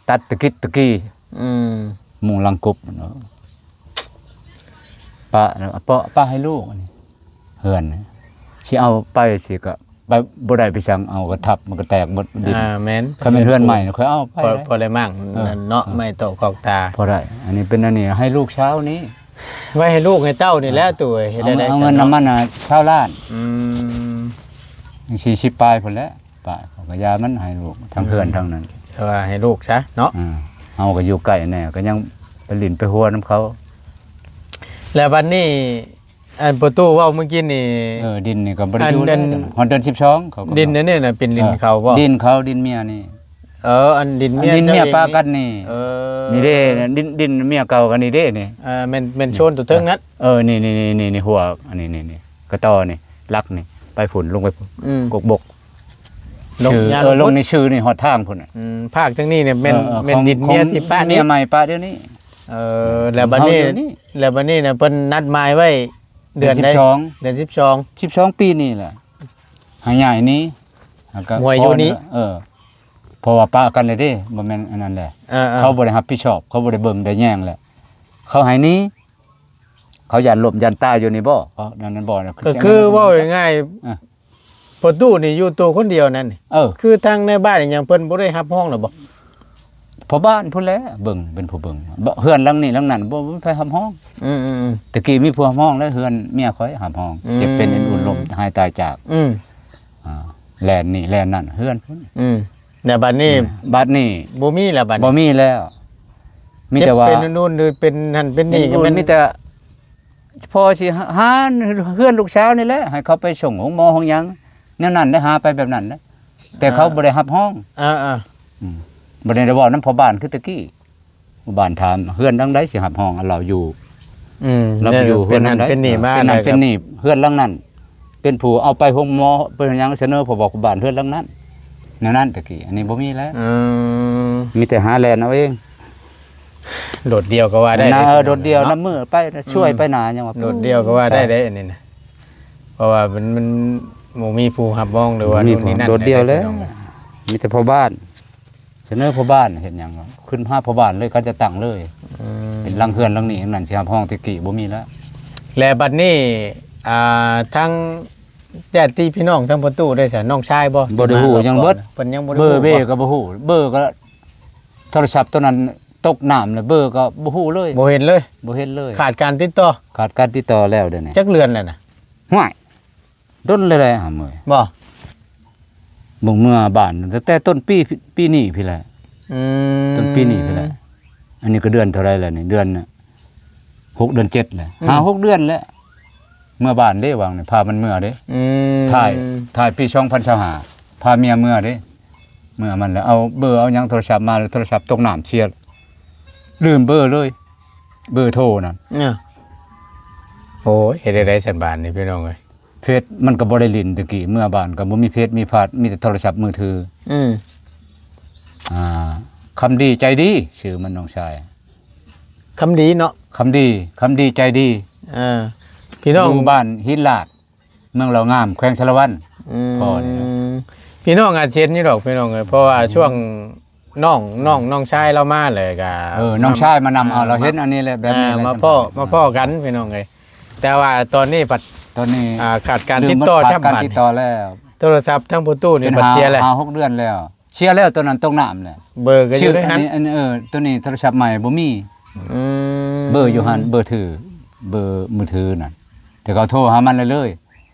ຕັດຕະກິດຕະກີ ອືມ ມຸງຫຼັງກົບເນາະ ປະ ປະ ປະໃຫ້ລູກອັນນີ້ ເຮືອນນີ້ ຊິເອົາໄປຊິກໍ ໄປບໍ່ໄດ້ໄປສັ່ງເອົາ ກໍທັບມັນກໍແຕກໝົດດິນ ອ່າ ແມ່ນ ຄັນແມ່ນເຮືອນໃໝ່ຂ້ອຍເອົາໄປ ພໍ ໄດ້ ພໍໄດ້ໝາງ ເອີ ນັ້ນເນາະ ເອີ ໄມ້ຕອກຄອກຕາ ພໍໄດ້ ອັນນີ້ເປັນອັນນີ້ໃຫ້ລູກສາວນີ້ ໄວ້ໃຫ້ລູກໃຫ້ເຕົ້ານີ້ແຫຼະ ຕູ້ເອີຍ ເຮັດໄດ້ ເອົາເງິນນຳມັນນະຊາວລ້ານ ອືມ ສີ່ສິບປາຍພຸ້ນແຫຼະ ປະເຂົາກໍຢ່າມັນໃຫ້ລູກ ທັງເຮືອນ ອືມ ທັງນັ້ນ ແຕ່ວ່າໃຫ້ລູກຊະເນາະ ອືມ ເຮົາກໍຢູ່ໃກ້ແດ່ ກໍຍັງໄປຫຼິ້ນໄປຫົວນຳເຂົາ ແລ້ວບັດນີ້ ອັນພໍ່ຕູ້ເວົ້າມື້ກີ້ນີ້ ເອີ ດິນນີ້ກໍບໍ່ໄດ້ຢູ່ແລ້ວ ອັນ ຮອດເດືອນສິບສອງ ເຂົາກໍ ດິນອັນນີ້ນະເປັນດິນເຂົາບໍ່? ເອີ ດິນເຂົາ ດິນເມຍນີ້ ເອີ ອັນດິນເມຍ ອັນດິນເມຍ ເຈົ້າເອງ ປະກັນນີ້ ເອີ ນີ້ເດ້ ດິນ ດິນເມຍເກົ່າກັນນີ້ເດ້ນີ້ ເອີ ແມ່ນ ແມ່ນໂຊນຕົວເທິງນັ້ນ ເອີ ນີ້ໆໆໆ ຫົວ ອັນນີ້ໆໆ ກະຕໍນີ້ ຫຼັກນີ້ ໄປພຸ້ນ ລົງໄປພຸ້ນ ອືມ ກົກບົກ ລົງ ຊື່ ເອີ ລົງນີ້ ຊື່ນີ້ຮອດທາງພຸ້ນນະ ອືມ ພາກທາງນີ້ນີ້ແມ່ນ ເອີ ເອີ ແມ່ນດິນເມຍທີ່ປະນີ້ ເມຍໃໝ່ປະດຽວນີ້ ເອີ ແລ້ວບັດນີ້ ແລ້ວບັດນີ້ນະ ເພິ່ນນັດໝາຍໄວ້ເດືອນໃດ? ເດືອນສິບສອງ ເດືອນສິບສອງ ສິບສອງປີນີ້ແຫຼະ ໃຫ້ຍ້າຍໜີ ແລ້ວກໍ ໝວຍຢູ່ນີ້ ເອີ ເພາະວ່າປະກັນແລ້ວເດ້ ບໍ່ແມ່ນອັນນັ້ນແຫຼະ ເອີໆ ເຂົາບໍ່ໄດ້ຮັບຜິດຊອບ ເຂົາບໍ່ໄດ້ເບິ່ງໄດ້ແຍງແຫຼະ ເຂົາໃຫ້ໜີ ເຂົາຢ້ານລົ້ມຢ້ານຕາຍຢູ່ນີ້ບໍ່? ເພາະນັ້ນບໍ່ ກໍຄືເວົ້າງ່າຍໆ ເອີ ພໍ່ຕູ້ນີ້ຢູ່ໂຕຄົນດຽວນັ້ນ ເອີ ຄືທາງໃນບ້ານອີຫຍັງເພິ່ນບໍ່ໄດ້ຮັບຮອງລະບໍ່? ພໍ່ບ້ານພຸ້ນແຫຼະເບິ່ງ ເປັນຜູ້ເບິ່ງ ເຮືອນຫຼັງນີ້ຫຼັງນັ້ນບໍ່ມີໃຜຮັບຮອງ ອືມໆໆ ແຕ່ກີ້ມີຜູ້ຮັບຮອງແລ້ວ ເຮືອນເມຍຂ້ອຍຮັບຮອງ ອືມ ເຈັບເປັນເປັນອຸ່ນລົ້ມຫາຍຕາຍຈາກ ອືມ ອ່າ ແລ່ນນີ້ແລ່ນນັ້ນ ເຮືອນພຸ້ນ ອືມ ແລ້ວບັດນີ້ ອືມ ບັດນີ້ບໍ່ມີແລ້ວ ບັດນີ້ບໍ່ມີແລ້ວ ມີແຕ່ວ່າເປັນນຸ່ນ ຫຼືເປັນຫັ້ນເປັນນີ້ ເປັນ ກໍແມ່ນ ມີແຕ່ພໍຊິຫາເຮືອນລູກສາວນີ້ແຫຼະ ໃຫ້ເຂົາໄປສົ່ງໂຮງໝໍໂຮງຫຍັງ ແນວນັ້ນແຫຼະ ຫາໄປແບບນັ້ນແຫຼະ ແຕ່ເຂົາ ອ່າ ບໍ່ໄດ້ຮັບຮອງ ອ່າໆ ອືມ ບໍ່ໄດ້ເວົ້ານຳພໍ່ບ້ານຄືແຕ່ກີ້ ພໍ່ບ້ານຖາມ ເຮືອນຫຼັງໃດຊິຮັບຮອງ ອັນລາວຢູ່ ອືມ ລາວຢູ່ເຮືອນນັ້ນ ເປັນຫັ້ນເປັນນີ້ມາ ເປັນນັ້ນເປັນນີ້ ເຮືອນຫຼັງນັ້ນ ເປັນຜູ້ເອົາໄປໂຮງໝໍ ເປັນຫຍັງ ສະເໜີພໍ່ບ້ານເຮືອນຫຼັງນັ້ນ ແນວນັ້ນແຕ່ກີ້ ອັນນີ້ບໍ່ມີແລ້ວ ອືມ ມີແຕ່ຫາແລ່ນເອົາເອງ ໂດດດ່ຽວກໍວ່າໄດ້ ນະ ເອີ ໂດດດ່ຽວ ເນາະ ນຳມືໄປ ອືມ ຊ່ວຍໄປນາ ຫຍັງວ່າ ໂດດດ່ຽວກໍວ່າໄດ້ເດ້ ອັນນີ້ນະ ເພາະວ່າມັນ ມັນບໍ່ມີຜູ້ຮັບຮອງ ຫຼືວ່າ ບໍ່ມີຜູ້ ໂນ່ນນີ້ນັ້ນ ໂດດດ່ຽວແລ້ວ ພີ່ນ້ອງ ມີແຕ່ພໍ່ບ້ານ ສະເໜີພໍ່ບ້ານເຮັດຫຍັງ ຂຶ້ນຫາພໍ່ບ້ານເລີຍ ເຂົາຈະຕັ້ງເລີຍ ອືມ ເປັນຫຼັງເຮືອນຫຼັງນີ້ ອັນນັ້ນຊິຮັບຮອງແຕ່ກີ້ບໍ່ມີແລ້ວ ແລະບັດນີ້ ອ່າ ທາງຍາດຕິພີ່ນ້ອງທາງພໍ່ຕູ້ໄດ້ຊະ ນ້ອງຊາຍບໍ່? ບໍ່ໄດ້ຮູ້ຫຍັງເບິດ ເພິ່ນຍັງບໍ່ໄດ້ຮູ້ ເບີເບກໍບໍ່ຮູ້ ເບີກໍໂທລະສັບໂຕນັ້ນຕົກນ້ຳແລ້ວ ເບີກໍບໍ່ຮູ້ເລີຍ ບໍ່ເຫັນເລີຍ ບໍ່ເຫັນເລີຍ ຂາດການຕິດຕໍ່ ຂາດການຕິດຕໍ່ແລ້ວດຽວນີ້ ຈັກເດືອນແລ້ວນະ? ຫ້ວຍ ດົນແລ້ວແຫຼະຫາເມີຍ ບໍ່ ເບິ່ງເມືອບ້ານຕັ້ງແຕ່ຕົ້ນປີ ປີນີ້ພີ້ແຫຼະ ອືມ ຕົ້ນປີນີ້ພີ້ແຫຼະ ອັນນີ້ກໍເດືອນເທົ່າໃດແລ້ວນີ້ ເດືອນຫົກ ເດືອນເຈັດແຫຼະ ອືມ ຫ້າຫົກເດືອນແລ້ວ ເມືອບ້ານເດ້ຫວ່າງນີ້ ພາມັນເມືອເດ້ ອືມ ທ້າຍ ທ້າຍປີສອງພັນຊາວຫ້າ ພາເມຍເມືອເດ້ ເມືອມັນແລ້ວ ເອົາເບີເອົາຫຍັງໂທລະສັບມາ ແລ້ວໂທລະສັບຕົກນ້ຳເສຍ ລືມເບີເລີຍ ເບີໂທນັ້ນ ເອີ ໂອ້ຍ ເຮັດແນວໃດຊັ້ນບາດນີ້ ພີ່ນ້ອງເອີຍ ເຟສມັນກໍບໍ່ໄດ້ຫຼິ້ນແຕ່ກີ້ ເມືອບ້ານກໍບໍ່ມີເຟສມີພາດ ມີແຕ່ໂທລະສັບມືຖື ອືມ ອ່າ ຄຳດີໃຈດີ ຊື່ມັນນ້ອງຊາຍ ຄຳດີເນາະ ຄຳດີ ຄຳດີໃຈດີ ເອີ ພີ່ນ້ອງ ຢູ່ບ້ານຫີນລາດ ເມືອງເຫຼົ່າງາມ ແຂວງສາລະວັນ ອືມ ພໍ່ນີ້ນະ ພີ່ນ້ອງອາດເຫັນຢູ່ດອກ ພີ່ນ້ອງເອີຍ ເພາະວ່າ ອືມ ຊ່ວງ ນ້ອງ ນ້ອງ ນ້ອງຊາຍລາວມາແລ້ວກະ ເອີ ນ້ອງຊາຍມານຳ ເອີ ເອົາ ລາວເຫັນອັນນີ້ແຫຼະ ແບບນີ້ແຫຼະ ມາພໍ້ ສຳພັດ ມາພໍ້ກັນ ພີ່ນ້ອງເອີຍ ແຕ່ວ່າຕອນນີ້ພັດ ຕອນນີ້ ອ່າ ຂາດການຕິດຕໍ່ ລືມໝົດ ຂາດການຕິດຕໍ່ແລ້ວ ໂທລະສັບທາງພໍ່ຕູ້ນີ້ພັດເສຍແລ້ວ ຫ້າຫົກເດືອນແລ້ວ ເສຍແລ້ວ ໂຕນັ້ນຕົກນ້ຳແລ້ວ ເບີກໍຢູ່ໃນຫັ້ນ ອັນນີ້ ເອີ ໂຕນີ້ໂທລະສັບໃໝ່ບໍ່ມີ ອືມ ເບີຢູ່ຫັ້ນ ເບີຖື ເບີມືຖືນັ້ນ ແຕ່ເຂົາໂທຫາມັນເລີຍ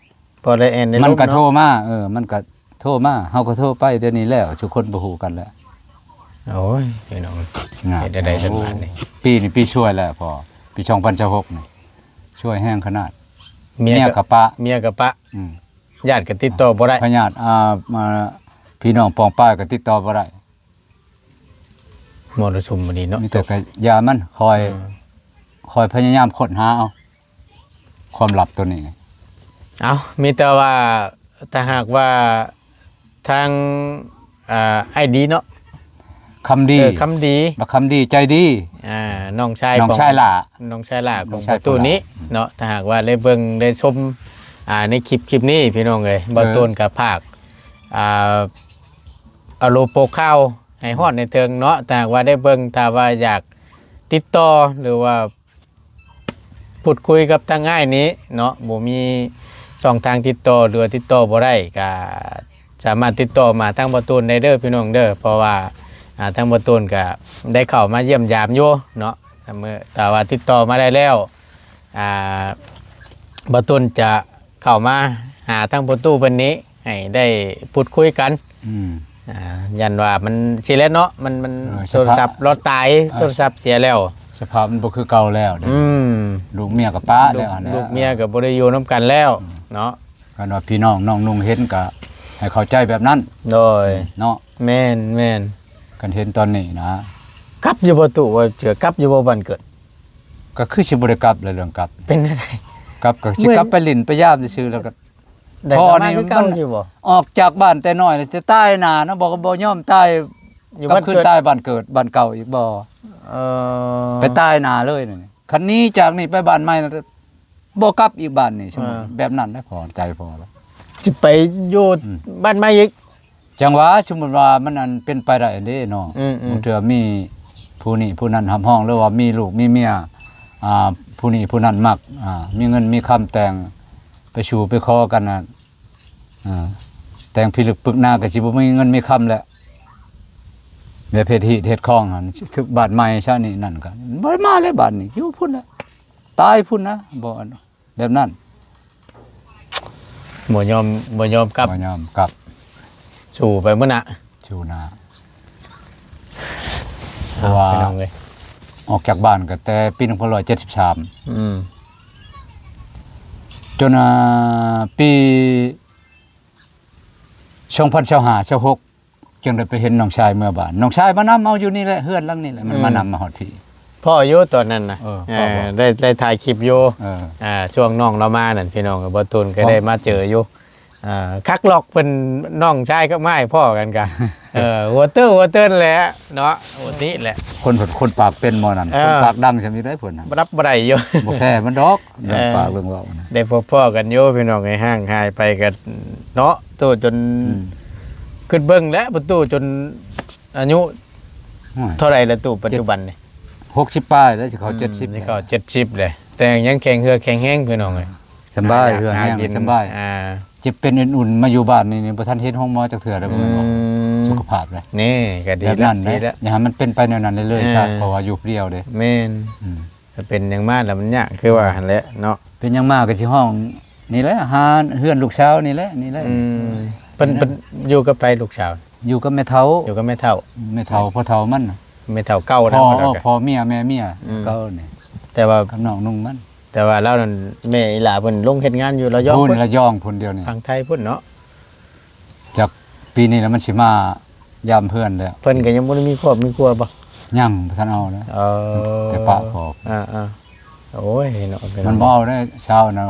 ພໍໄດ້ແອນໄດ້ ມັນກໍ ລົມເນາະ ໂທມາ ເອີ ມັນກໍໂທມາ ເຮົາກໍໂທໄປ ດຽວນີ້ແລ້ວ ທຸກຄົນບໍ່ຮູ້ກັນແລ້ວ ໂອ້ຍ ພີ່ນ້ອງ ງານ ເຮັດໄດ້ຊັ້ນບາດນີ້ ໂອ້ ປີນີ້ປີຊວຍແລ້ວພໍ່ ປີສອງພັນຊາວຫົກນີ້ ຊວຍແຮງຂະໜາດ ເມຍ ເມຍກໍ ກໍປະ ເມຍກໍປະ ອືມ ຍາດກໍຕິດຕໍ່ບໍ່ໄດ້ ຍາດ ອ່າ ພີ່ນ້ອງປ້ອງປາຍກໍຕິດຕໍ່ບໍ່ໄດ້ ມໍລະສຸມມື້ນີ້ເນາະ ມີແຕ່ກະຢ່າມັນ ຄອຍ ເອີ ຄອຍພະຍາຍາມຄົ້ນຫາເອົາ ຄວາມລັບໂຕນີ້ ເອົ້າ ມີແຕ່ວ່າ ຖ້າຫາກວ່າທາງ ອ່າ ອ້າຍດີເນາະ ຄຳດີ ເອີ ຄຳດີ ບັກຄຳດີໃຈດີ ອ່າ ນ້ອງຊາຍ ນ້ອງຊາຍຫຼ້າ ນ້ອງຊາຍຫຼ້າຂອງ ນ້ອງຊາຍ ປະຕູນີ້ ຫຼ້າ ເນາະ ຖ້າຫາກວ່າໄດ້ເບິ່ງໄດ້ຊົມ ອ່າ ໃນຄລິບ ຄລິບນີ້ ພີ່ນ້ອງເອີຍ ເອີ ບ່າວໂຕນກໍຝາກ ອ່າ ເອົາຮູບໂປຣໄຟລ໌ໃຫ້ຮອດໃຫ້ເຖິງເນາະ ຖ້າຫາກວ່າໄດ້ເບິ່ງ ຖ້າວ່າຢາກຕິດຕໍ່ ຫຼືວ່າ ພູດຄຸຍກັບທາງອ້າຍນີ້ເນາະ ບໍ່ມີຊ່ອງທາງຕິດຕໍ່ ຫຼືວ່າຕິດຕໍ່ບໍ່ໄດ້ ກະສາມາດຕິດຕໍ່ມາທາງບ່າວຕູນໄດ້ເດີພີ່ນ້ອງເດີ ເພາະວ່າ ອ່າ ທາງບ່າວຕູນກະໄດ້ເຂົ້າມາຢ້ຽມຢາມຢູ່ເນາະ ຖ້າເມື່ອ ຖ້າວ່າຕິດຕໍ່ມາໄດ້ແລ້ວ ອ່າ ບ່າວຕູນຈະເຂົ້າມາຫາທາງພໍ່ຕູ້ເພິ່ນນີ້ ໃຫ້ໄດ້ພູດຄຸຍກັນ ອືມ ອ່າ ຢ້ານວ່າມັນ ຊິແລ້ວເນາະ ມັນ ມັນ ເອີ ໂທລະສັບ ສະພາບ ລາວຕາຍ ເອີ ໂທລະສັບເສຍແລ້ວ ສະພາບມັນບໍ່ຄືເກົ່າແລ້ວເດ້ ອືມ ລູກເມຍກໍປະແລ້ວຫັ້ນແຫຼະ ລູກເມຍກໍບໍ່ໄດ້ຢູ່ນຳກັນແລ້ວ ອືມ ເນາະ ຄັນວ່າພີ່ນ້ອງນ້ອງນຸ່ງເຫັນກໍໃຫ້ເຂົ້າໃຈແບບນັ້ນ ໂດຍ ເນາະ ແມ່ນໆ ຄັນເຫັນຕອນນີ້ນະ ກັບຢູ່ບໍ່ຕູ້ ວ່າເທື່ອກັບຢູ່ບໍ່ບ້ານເກີດ? ກໍຄືຊິບໍ່ໄດ້ກັບແຫຼະ ເລື່ອງກັບ ເປັນແນວໃດ? ກັບກໍຊິກັບໄປຫຼິ້ນໄປຢາມຊື່ໆ ແລ້ວກໍ ໄດ້ກັບມາຄືເກົ່າຢູ່ບໍ່? ອອກຈາກບ້ານແຕ່ນ້ອຍ ແຕ່ຕາຍໜ້າເນາະ ບໍ່ ບໍ່ຍອມຕາຍ ຢູ່ ກັບຄືນຕາຍບ້ານເກີດ ບ້ານເກົ່າອີກບໍ່? ເອີ ໄປຕາຍໜ້າເລີຍນີ້ ຄັນໜີຈາກນີ້ໄປບ້ານໃໝ່ ບໍ່ກັບອີກບ້ານນີ້ ສົມມຸດ ອ່າ ແບບນັ້ນແຫຼະ ພໍໃຈພໍລະ ຊິໄປຢູ່ ອືມ ບ້ານໃໝ່ອີກ ຈັ່ງຫວາ ສົມມຸດວ່າມັນອັນເປັນໄປໄດ້ເດ້ເນາະ ອືມໆ ບາງເທື່ອມີຜູ້ນີ້ຜູ້ນັ້ນຮັບຮອງ ຫຼືວ່າມີລູກມີເມຍ ອ່າ ຜູ້ນີ້ຜູ້ນັ້ນມັກ ອ່າ ມີເງິນມີຄຳແຕ່ງ ໄປສູ່ໄປຂໍກັນນະ ອ່າ ແຕ່ງພິລຶກປຶກໜາກໍຊິບໍ່ມີເງິນມີຄຳແຫຼະ ແບບເຮັດຮີດເຮັດຄອງຫັ້ນ ຖືກບ້ານໃໝ່ຊະນີ້ນັ້ນກໍບໍ່ໄດ້ມາແລ້ວ ບ້ານນີ້ຢູ່ພຸ້ນແຫຼະ ຕາຍພຸ້ນນະ ບໍ່ ແບບນັ້ນ ບໍ່ຍອມ ບໍ່ຍອມກັບ ບໍ່ຍອມກັບ ສູ້ໄປມື້ໜ້າ ສູ້ໜ້າ ເພາະວ່າ ພີ່ນ້ອງເອີຍ ອອກຈາກບ້ານກໍແຕ່ປີໜຶ່ງພັນເກົ້າຮ້ອຍເຈັດສິບສາມ ອືມ ຈົນ ອ່າ ປີສອງພັນຊາວຫ້າ ຊາວຫົກ ຈຶ່ງໄດ້ໄປເຫັນນ້ອງຊາຍເມືອບ້ານ ນ້ອງຊາຍມານຳເອົາຢູ່ນີ້ແຫຼະ ເຮືອນຫຼັງນີ້ແຫຼະ ມັນ ອືມ ມານຳມາຮອດພີ້ ພໍ້ຢູ່ຕອນນັ້ນນະ ເອີ ເອີ ພໍ້ບໍ່ ໄດ້ ໄດ້ຖ່າຍຄລິບຢູ່ ເອີ ອ່າ ຊ່ວງນ້ອງລາວມານັ້ນ ພີ່ນ້ອງ ບ່າວຕູນກໍ ເພາະ ໄດ້ມາເຈີຢູ່ ອ່າ ຄັກລອກເພິ່ນ ນ້ອງຊາຍກັບອ້າຍພໍ້ກັນກະ ເອີ ຫົວເຕີຫົວເຕີນແຫຼະເນາະ ໂອຕິແຫຼະ ຄົນ ຄົນປາກເປັນໝໍ່ນັ້ນ ເອີ ຄົນປາກດັງຊ່ຳຢູ່ໄດ໋ເພິ່ນນະ ບໍ່ຮັບບໍ່ໄດ້ຢູ່ ບໍ່ແພ້ມັນດອກ ເອີ ເລື່ອງປາກເລື່ອງເວົ້ານະ ໄດ້ພໍ້ໆກັນຢູ່ ພີ່ນ້ອງເອີຍ ຫ່າງຫາຍໄປກັນເນາະ ໂຕຈົນ ອືມ ຄິດເບິ່ງແຫຼະ ປະຕູຈົນອາຍຸ ໂອ້ຍ ເທົ່າໃດລະຕູ້ປັດຈຸບັນນີ້? ຫົກສິບປາຍແລ້ວ ຊິເຂົ້າ ອືມ ເຈັດສິບ ຊິເຂົ້າເຈັດສິບແລ້ວ ແຕ່ຍັງແຂງເຫື່ອແຂງແຮງ ພີ່ນ້ອງເອີຍ ສຳບາຍ ຫາ ເຫື່ອແຮງ ຫາກິນ ສຳບາຍ ອ່າ ເຈັບເປັນອື່ນໆ ມາຢູ່ບ້ານນີ້ ນີ້ບໍ່ທັນເຫັນໂຮງໝໍຈັກເທື່ອເດ້ ອືມ ບໍ່ແມ່ນວ່າ ສຸຂະພາບເດ້ ນີ້ກໍດີແລ້ວ ແບບນັ້ນແຫຼະ ດີແລ້ວ ຢ່າໃຫ້ມັນເປັນໄປແນວນັ້ນເລີຍໆ ເອີ ຊາ ເພາະວ່າຢູ່ຜູ້ດຽວເດ້ ແມ່ນ ອືມ ຖ້າເປັນຫຍັງມາແລ້ວມັນຍາກ ຄືວ່າຫັ້ນແຫຼະເນາະ ເປັນຫຍັງມາກໍຊິຮ້ອງນີ້ແຫຼະ ຫາເຮືອນລູກສາວນີ້ແຫຼະ ນີ້ແຫຼະ ອືມ ເພິ່ນ ເພິ່ນຢູ່ກັບໃຜລູກສາວ? ຢູ່ກັບແມ່ເຖົ້າ ຢູ່ກັບແມ່ເຖົ້າ ແມ່ເຖົ້າ ພໍ່ເຖົ້າມັນ ແມ່ເຖົ້າເກົ່ານະ ພໍ່ ເອີ ພໍ່ເມຍ ແມ່ເມຍ ອືມ ເກົ່ານີ້ ແຕ່ວ່າກັບນ້ອງນຸ່ງມັນ ແຕ່ວ່າລາວນັ້ນ ແມ່ອີ່ຫຼ້າເພິ່ນລົງເຮັດງານຢູ່ລະຍອງພຸ້ນ ພຸ້ນ ລະຍອງພຸ້ນ ດຽວນີ້ ຝັ່ງໄທພຸ້ນເນາະ ຈັກປີນີ້ລະມັນຊິມາ ຢາມເຮືອນແລ້ວ ເພິ່ນກໍຍັງບໍ່ໄດ້ມີຄອບມີຄົວບໍ່? ຍັງ ບໍ່ທັນເອົາເລີຍ ເອີ ແຕ່ປະພໍ່ ອ່າໆ ໂອ້ຍເນາະ ມັນບໍ່ເອົາເດ້ ຊາວນະ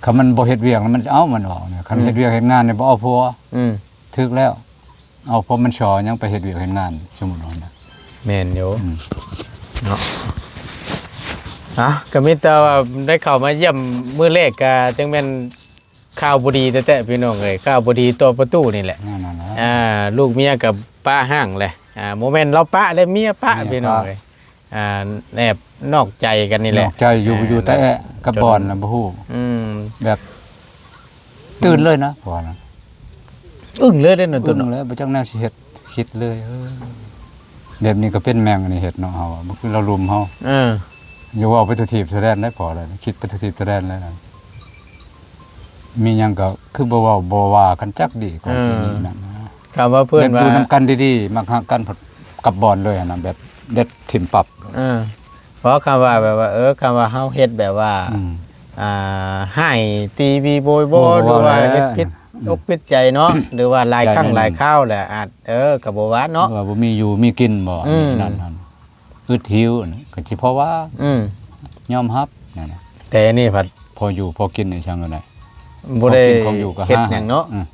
ຄັນມັນບໍ່ເຮັດວຽກ ມັນເອົາມັນອອກ ຄັນ ອືມ ເຮັດວຽກເຮັດງານນີ້ບໍ່ເອົາຜົວ ອືມ ຖືກແລ້ວ ເອົາຜົວມັນຊໍ ຍັງໄປເຮັດວຽກເຮັດງານ ສົມມຸດວ່ານະ ແມ່ນຢູ່ ອືມ ເນາະ ອ່ະ ກໍມີແຕ່ວ່າໄດ້ເຂົ້າມາຢ້ຽມມື້ແລກ ກໍຈັ່ງແມ່ນ ຂ່າວບໍ່ດີແທ້ໆ ພີ່ນ້ອງເອີຍ ຂ່າວບໍ່ດີຕໍ່ປະຕູນີ້ແຫຼະ ນັ້ນໆ ອ່າ ລູກເມຍກໍປະຮ້າງແຫຼະ ອ່າ ບໍ່ແມ່ນລາວປະເດ້ ເມຍປະ ເມຍປະ ພີ່ນ້ອງເອີຍ ອ່າ ແອບນອກໃຈກັນນີ້ແຫຼະ ນອກໃຈຢູ່ ອ່າ ຢູ່ແຕ່ກັບບ່ອນນະ ບໍ່ຮູ້ ອືມ ແບບຕື່ນເລີຍນະ ພໍ່ນະ ອຶ້ງເລີຍເດ້ນະ ອຶ້ງເລີຍ ບໍ່ຈັກແນວຊິເຮັດ ຄິດເລີຍ ເອີ ແບບນີ້ກໍເປັນແມ່ງອັນນີ້ເຮັດເນາະ ເຮົາ ມັນຄືລາວລຸມເຮົາ ເອີ ຢ່າເວົ້າໄປທົ່ວທີບທົ່ວແດນໄດ້ພໍແລ້ວ ຄິດໄປທົ່ວທີບທົ່ວແດນແລ້ວ ມີຫຍັງກໍຄືບໍ່ເວົ້າບໍ່ວ່າກັນຈັກດີ ກ່ອນ ເອີ ຊິມີນັ້ນນະ ຄຳວ່າເພື່ອນວ່າ ແບບຢູ່ນຳກັນດີໆ ມັກຮັກກັນກັບບ່ອນເລີຍຫັ້ນນະ ແບບເດັດຖິ້ມປັບ ເອີ ເພາະຄຳວ່າແບບວ່າ ເອີ ຄຳວ່າເຮົາເຮັດແບບວ່າ ອືມ ອ່າ ຮ້າຍຕີວີໂວຍໂວ ໂອ້ ຫຼືວ່າເຮັດຜິດ ອືມ ອົກຜິດໃຈເນາະ ຫຼືວ່າຫຼາຍຄັ້ງຫຼາຍຄາວແຫຼະ ອາດ ເອີ ກໍບໍ່ວ່າເນາະ ວ່າບໍ່ມີຢູ່ມີກິນບໍ່ ອືມ ອັນນັ້ນ ອຶດຫິວ ກໍຊິພໍວ່າ ອືມ ຍອມຮັບນັ້ນນະ ແຕ່ນີ້ພັດ ພໍຢູ່ພໍກິນອີ່ຫຍັງກໍໄດ້ ບໍ່ໄດ້ ຂອງກິນຂອງຢູ່ກໍ ເຮັດຫຍັງເນາະ ຫາ ອືມ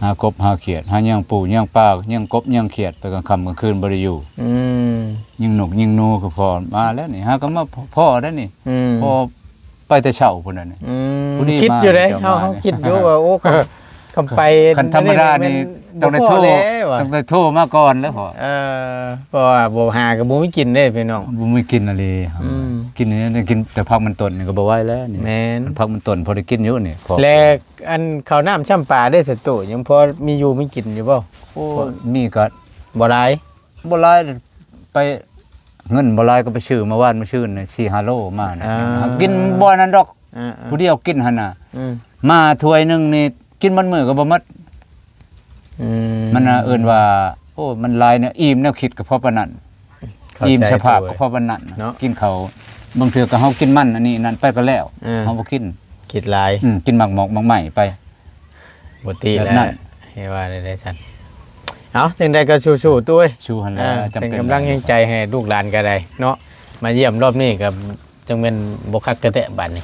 ຫາກົບຫາຂຽດ ຫາຍ່າງປູຍ່າງປາ ຍ່າງກົບຍ່າງຂຽດ ໄປກາງຄ່ຳກາງຄືນບໍ່ໄດ້ຢູ່ ອືມ ຍິງນົກຍິງໜູຄືພໍມາແລ້ວນີ້ ຫາກໍມາພໍ້ໄດ້ນີ້ ອືມ ພໍ້ໄປແຕ່ເຊົ້າພຸ້ນນະນີ້ ອືມ ຜູ້ດີ ຄິດຢູ່ເດ້ ມາ ເຮົາ ເຮົາຄິດຢູ່ວ່າ ໂອ້ ຄັນ ຕ້ອງໄປ ຄັນທຳມະດານີ້ ອັນນັ້ນແມ່ນ ຕ້ອງໄດ້ໂທ ບໍ່ພໍແລ້ວວ່າ ຕ້ອງໄດ້ໂທມາກ່ອນແລ້ວພໍ ເອີ ເພາະວ່າບໍ່ຫາກໍບໍ່ມີກິນເດ້ພີ່ນ້ອງ ບໍ່ມີກິນອີ່ຫຼີ ອືມ ກິນນີ້ໄດ້ກິນແຕ່ຜັກມັນຕົ້ນນີ້ກໍບໍ່ໄຫວແລ້ວນີ້ ແມ່ນ ມັນຜັກມັນຕົ້ນພໍໄດ້ກິນຢູ່ນີ້ພໍ ແລະ ອັນເຂົ້ານ້ຳຊ້ຳປາເດ້ສະໂຕ ຍັງພໍມີຢູ່ມີກິນຢູ່ບໍ່? ໂອ້ ມີກໍບໍ່ຫຼາຍ ບໍ່ຫຼາຍ ໄປ ເງິນບໍ່ຫຼາຍກໍໄປຊື້ມາວານມາຊືນນີ້ ສີ່ຫ້າໂລມານະ ອ່າ ກິນບໍ່ອັນນັ້ນດອກ ອ່າໆ ຜູ້ດຽວກິນຫັ້ນນະ ອືມ ມາຖ້ວຍໜຶ່ງນີ້ກິນໝົດມື້ກໍບໍ່ໝົດ ອືມ ມັນນະເອີ້ນວ່າ ໂອ້ ມັນຫຼາຍແນວ ອີ່ມແນວຄິດກໍພໍປານນັ້ນ ເຂົ້າໃຈ ອີ່ມສະພາບກໍພໍປານນັ້ນ ເນາະ ກິນເຂົ້າ ບາງເທື່ອກໍເຮົາກິນມັນອັນນີ້ນັ້ນໄປກໍແລ້ວ ເອີ ເຮົາບໍ່ກິນ ຄິດຫຼາຍ ອືມ ກິນໝາກໝອກໝາກໄມ້ໄປ ບໍ່ຕິແລ້ວ ແບບນັ້ນ ໃຫ້ວ່າໄດ້ຊັ້ນ ເອົາ ຈັ່ງໃດກໍສູ້ໆ ຕູ້ເອີຍ ສູ້ຫັ້ນແຫຼະ ເອີ ຈຳເປັນ ເປັນກຳລັງແຮງໃຈໃຫ້ລູກຫຼານກໍໄດ້ເນາະ ມາຢ້ຽມລອບນີ້ກໍຈັ່ງແມ່ນບໍ່ຄັກແທ້ໆ ບາດນີ້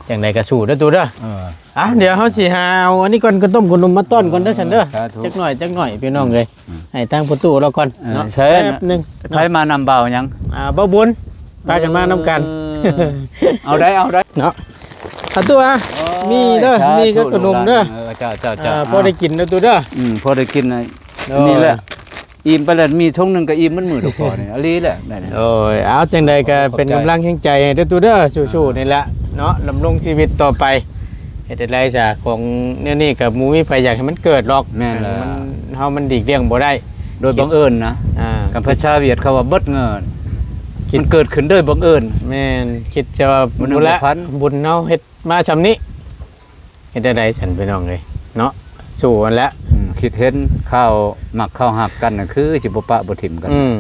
ຈັ່ງໃດກໍສູ້ເດີຕູ້ເດີ ເອີ ອ່ະ ດຽວເຮົາຊິຫາເອົາອັນນີ້ກ່ອນ ເຂົ້າຕົ້ມເຂົ້າໜົມມາຕ້ອນກ່ອນເດີຊັ້ນເດີ ສາທຸ ຈັກໜ້ອຍ ຈັກໜ້ອຍ ພີ່ນ້ອງເອີຍ ອືມ ໃຫ້ທາງພໍ່ຕູ້ລາວກ່ອນ ເອີ ເນາະ ໃຊ່ ແປັບໜຶ່ງ ໃຜມານຳບ່າວຫຍັງ? ອ່າ ບ່າວບຸນ ພາກັນມານຳກັນ ເອີ ເອົາໄດ້ ເອົາໄດ້ ເນາະ ອາຕູ້ ໂອ້ຍ ມີເດີ ສາທຸ ມີກັບຂະໜົມເດີ ເອີ ເຈົ້າ ເຈົ້າ ເຈົ້າ ອ່າ ພໍໄດ້ກິນເດີຕູ້ເດີ ອືມ ພໍໄດ້ກິນ ໂດຍ ນີ້ແຫຼະ ອີ່ມໄປແລ້ວ ມີຖົງໜຶ່ງກໍອີ່ມໝົດມື້ດອກພໍນີ້ ອີ່ຫຼີແຫຼະ ໂອ້ຍ ເອົາ ຈັ່ງໃດກໍເປັນກຳລັງແຮງໃຈໃຫ້ເດີຕູ້ເດີ ສູ້ໆ ນີ້ແຫຼະເນາະ ດຳລົງຊີວິດຕໍ່ໄປ ເຮັດໃດຊະ ຂອງແນວນີ້ກໍບໍ່ມີໃຜຢາກໃຫ້ມັນເກີດດອກ ແມ່ນແລ້ວ ມັນ ເຮົາມັນຫຼີກລ່ຽງບໍ່ໄດ້ ໂດຍບັງເອີນນະ ອ່າ ກັບພາສາຫວຽດເຂົາວ່າ bất ngờ ມັນເກີດຂຶ້ນໂດຍບັງເອີນ ແມ່ນ ຄິດຈະວ່າ ບໍ່ນຶກບໍ່ຝັນ ບຸນເຮົາເຮັດມາຊ່ຳນີ້ ເຮັດແນວໃດຊັ້ນພີ່ນ້ອງເອີຍເນາະ ສູ້ຫັ້ນແຫຼະ ອືມ ຄິດເຫັນຂ່າວມັກຂ່າວຮັກກັນນະ ຄືຊິບໍ່ປະບໍ່ຖິ້ມກັນ ອືມ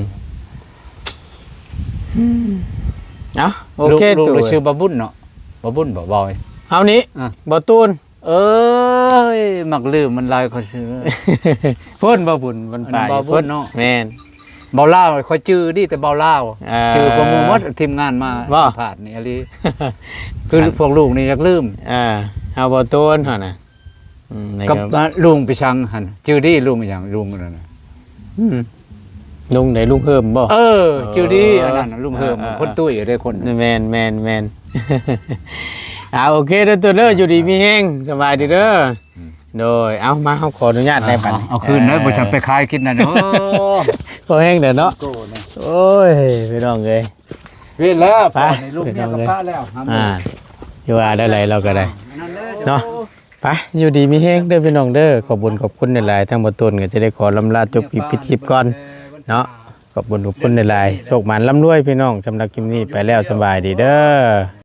ເອົາ ໂອເຄ ລູກ ລູກ ຕູ້ ລະຊື່ບ່າວບຸນເນາະ ບ່າວບຸນບໍ່ ບ່າວ ເຮົານີ້ ອ່ະ ບ່າວຕູນ ເອີຍ ມັກລືມມັນຫຼາຍ ຂ້ອຍຊື່ ພຸ້ນ ບ່າວບຸນ ມັນ ອັນນັ້ນ ໄປ ບ່າວບຸນເນາະ ພຸ້ນ ແມ່ນ ບ່າວລາວ ຂ້ອຍຈື່ດີແຕ່ບ່າວລາວ ເອີ ຈື່ກວ່າໝູ່ໝົດ ທີມງານມາ ບໍ່ ສຳພາດນີ້ອີ່ຫຼີ ຄືພວກລູກນີ້ຢາກລືມ ເອີ ເຮົາບໍ່ໂຕນຫັ້ນນະ ອືມ ກັບ ແລ້ວກໍ ລຸງໄປສັງຫັ້ນ ຈື່ດີລຸງຫຍັງ ລຸງນັ້ນນະ ອືມ ລຸງໃດ ລຸງເຮີມບໍ່? ເອີ ເອີ ຈື່ດີ ອັນນັ້ນນະ ລຸງເຮີມ ເອີ ເອີ ຄົນຕຸ້ຍເດ້ຄົນ ແມ່ນໆໆ ອ່າ ໂອເຄເດີຕູ້ເດີ ຢູ່ດີມີແຮງ ສະບາຍດີເດີ ອືມ ໂດຍ ເອົາ ມາ ເຮົາຂໍອະນຸຍາດແດ່ບັດນີ້ ເອົາຄືນເດີ ເອີ ບໍ່ຊັ້ນໄປຂາຍກິນນະ ໂອ້ ພໍແຮງເດີເນາະ ໂອ້ຍ ພີ່ນ້ອງເອີຍ ເວນແລ້ວ ໄປ ພໍ່ນີ້ລູກເມຍກໍປະແລ້ວ ອ່າ ຢູ່ວ່າໄດ້ຫຼາຍ ເຮົາກໍໄດ້ ອ່າ ເນາະ ໄປ ຢູ່ດີມີແຮງເດີພີ່ນ້ອງເດີ ຂອບບຸນຂອບຄຸນຫຼາຍໆ ທາງບ່າວໂຕນກໍຈະໄດ້ຂໍລຳລາຈົບຄລິບ ປິດຄລິບກ່ອນເນາະ ຂອບບຸນຂອບຄຸນຫຼາຍໆ ໂຊກໝານລ່ຳລວຍພີ່ນ້ອງ ສຳລັບຄລິບນີ້ໄປແລ້ວ ສະບາຍດີເດີ.